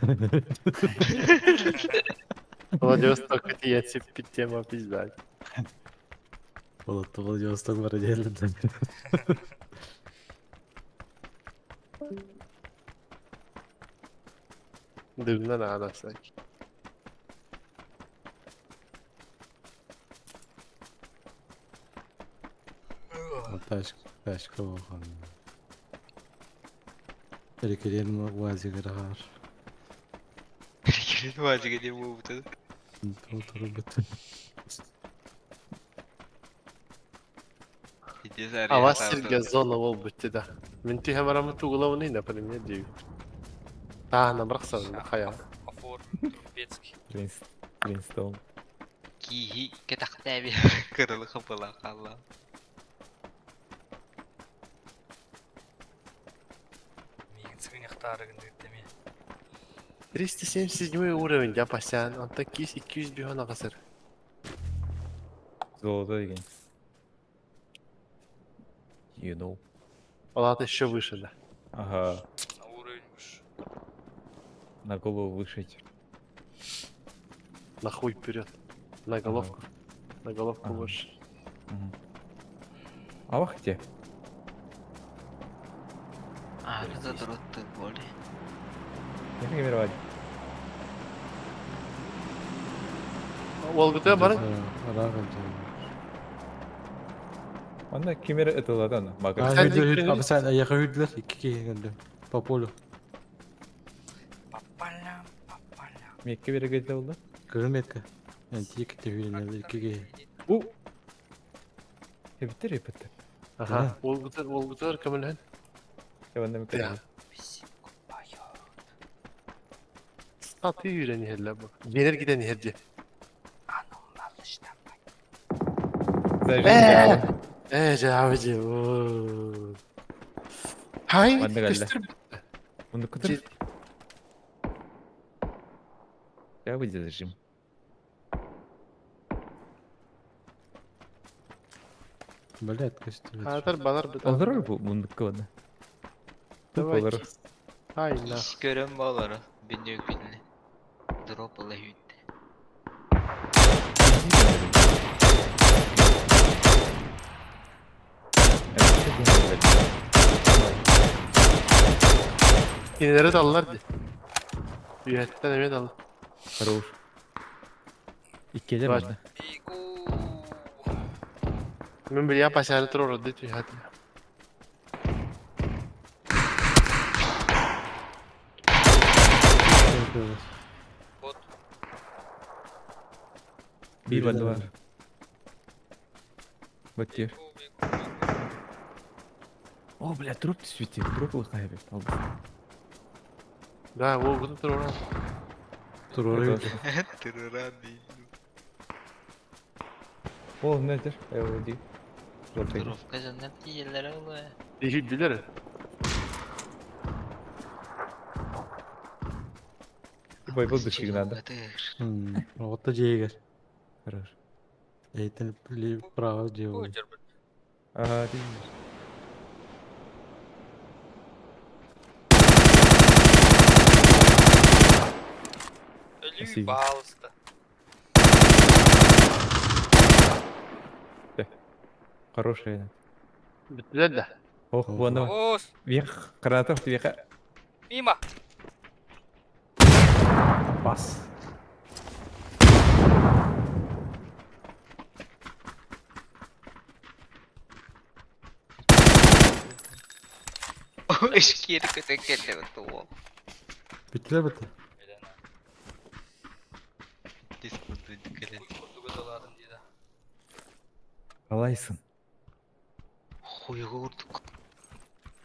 Владивосток я типа тема пизда. Болотто Владивосток бар диэллер. Дымна надо всякий. Ташка, ташка болған. Эрекелерин уазигер аар. Эрекелерин уазиге деп болбуту. Толтуруп бүт. А вас сирге зона бол битти да. Мен тиһэ барамы тугулауны, например, дию. Та, на брахса, хая. Оформ Трубецкий. Гринстоун. Киһи кетахтаби кырылы хапыла калла. Мигин сыгыньяктарыгын дегеттеме. 377 уровень, я пасян. Онта кис 200 бихон агасыр. Золото деген. You know. Алат еще выше, да. Ага. На уровень выше. На голову выше. На хуй вперед. На головку. На головку Ага. выше. Мгм. А вахте. А, это дуротты боли. Не камеровать. Ол гыты бар. Онда камера это ладно. Мага. Апасян аяга хүрдүлөр. Икки киһи көрдүм. По полю. По полям, по полям. Мекке береге oldu. Кырыл метка. Мен тиек тегүрен икки киһи. У. Эбиттер эбиттер. Ага. Ол гыты, ол гыты кемлен. Я ванда Я. Статы үйрен хелле бу. Генер гиден херди. Э, жабыжы. Хай, Манна кэллэ. көстөр. Мунду кутур. Я выдержим. Блядь, көстүр. Хатар балар бит. Олар бу мунду кылды. Давай. Олар. Ай, на. Ис көрөн болору. Бүндө күнү. Дроп ыла хүйтти. Кинелери даллар ди. Үйәттен эме дал. Хорош. Иккелер Баш- мында. Бегу. Мен бир я пасяны тур орды түйәт. Вот. Бир банда бар. Баттер. Бегу, бегу, бегу. О, бля, труп түсті. Труп лыхай бет. Алды. Да, ол гыты тур орды. Турору. Туруран дейм. О, нетер. Ай, Желтый. Дропка жаннар тиелер олы. Дихүдүлөр. Байбал дышик надо. Оҕото дьиэгэр. Хорош. Эйтэн право дьиэ. Ага, ты. Өлүү, пожалуйста. Хорошая. Бүттүлэр да. Ох, вон он. Вверх, гранатов вверх. Мимо. Бас. Ишкири көтөн кэллэ туол. Бүттүлэр бітті. Қалайсың? Хуйга урдук.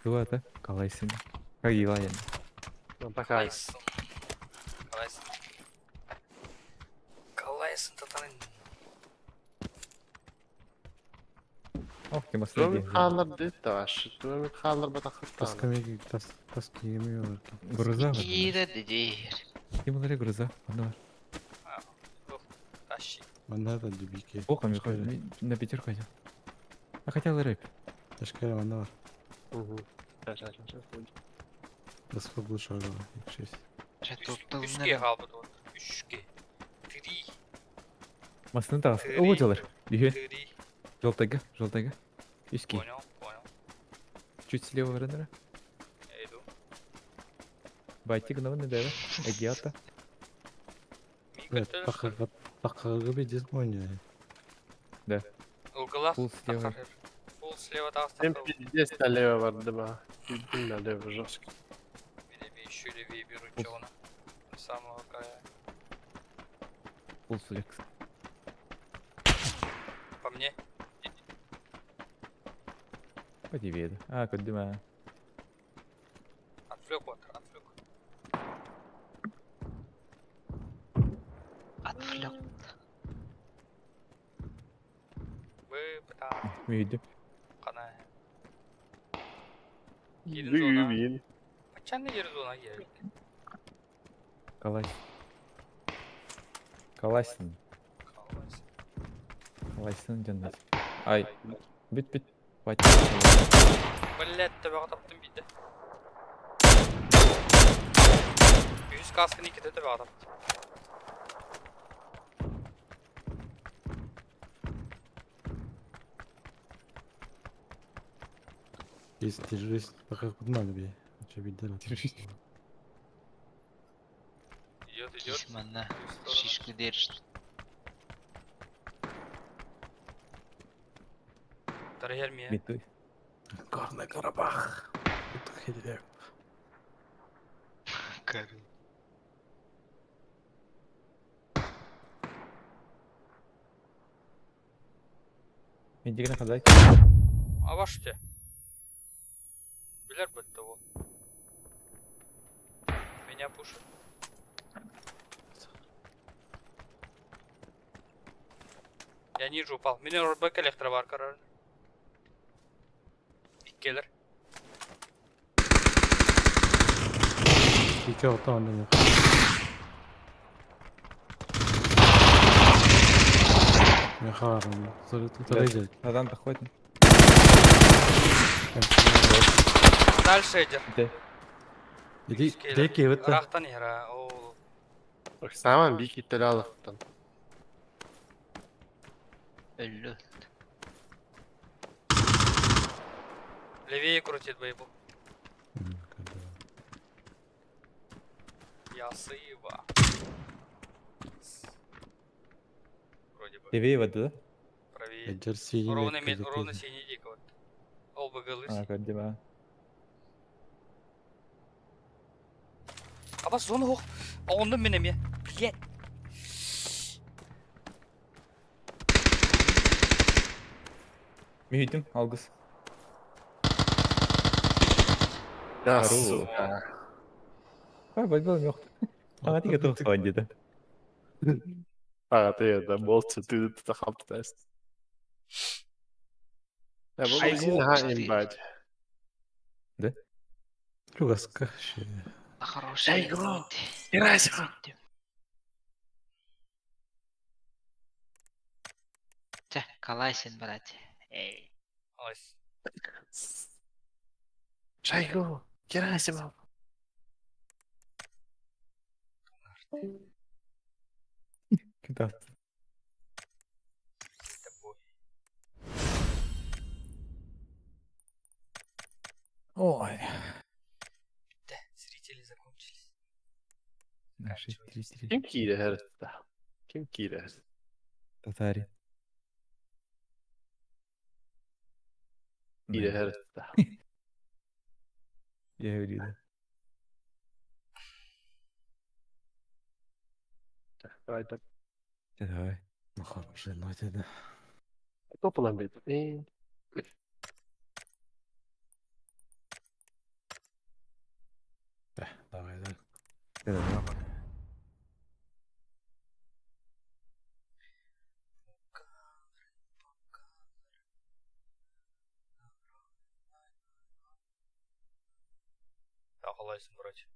Туа, да? Қалайсың? Как дела, енді? Пока. Қалайсың? Қалайсың? Қалайсың, татанын? Ох, ты Туомит хаалар дейт да вообще. Туомит хаалар батақыттан. Таскамеги тас тас киеми бар. Груза. Киирэ дедир. Ким олар груза? Онда бар. Тащи. Манда да дубике. Ох, на пятерку хотел. А хотел рэп. Ташкара манда бар. Угу. Сейчас, сейчас, сейчас. Тас футбол шагала. Шесть. Үшке қалбыд ол. Үшке. Три. Масыны тағыс. О, делар. Үйе. Желтайга, желтайга. Үске. Понял, понял. Чуть слева рендера. Я иду. Байтик новый да, Агиата. Тақырғы бедес мойня. Да. Угла. Фул слева. Фул слева тағыс. Мен пиздец налево барды ба. Пиздец налево жестко. Еще левее беру челна. Самого края. Фул флекс. По мне. По тебе. А, куда? Отвлек вот, отвлек. Отвлек. Вы пытались. Мүйді. Қана. Ерін зона. Қачан ер зона келді? Қалайсың? Қалайсың? Қалайсың, жаннат. Ай, бүт бүт. Блядь, төбеға таптым бейді. Үз каскын екі төбеға таптым. Есть террорист, пока куда надо бей. Че беда? Террорист. Идет, идет. Манна, шишку держит. Дорогие армия. Метуй. Горный Карабах. Это херня. Карабах. Иди на ходай. А ваш те? Билер будет того. Меня пушит. Я ниже упал. Меня рубак электровар, король. Иккелер. Екі ота онда не. Мен хабарым. Надан доходит. Дальше идет. Да. Иди, деки өтті. Рахтан ера. Ол. Саман бик иттел алықтан. Өлі. Левее крутит бейбу. Ясыва. Вроде бы. Левее воды, да? Правее. Ровно, ровно синий дик вот. Ол бы голыс. А, как дела? Аба зона ох. Онды мене ме. Блядь. Мүйдім, алгыс. Да, сука. Ай, байбал мёхт. А, ты готов деді. А, ты это, молча, ты это хап тест. Я буду имбать. Да? Чугаска. На хорошей Шойгу! ноте. Герасимов! Чэ, Каласин, брат. Эй. Ось. Шойгу! Герасимов! Куда? Тобой. Ой. Да, зрители закончились. Наши зрители. Ким киирэр? Ким киирэр? Татарин. Киирэр. Я говорю, да. Давай так. Давай. На хорошей ноте, да. Тополам бит. Да, давай, да. Давай. Ағалайсың, врач.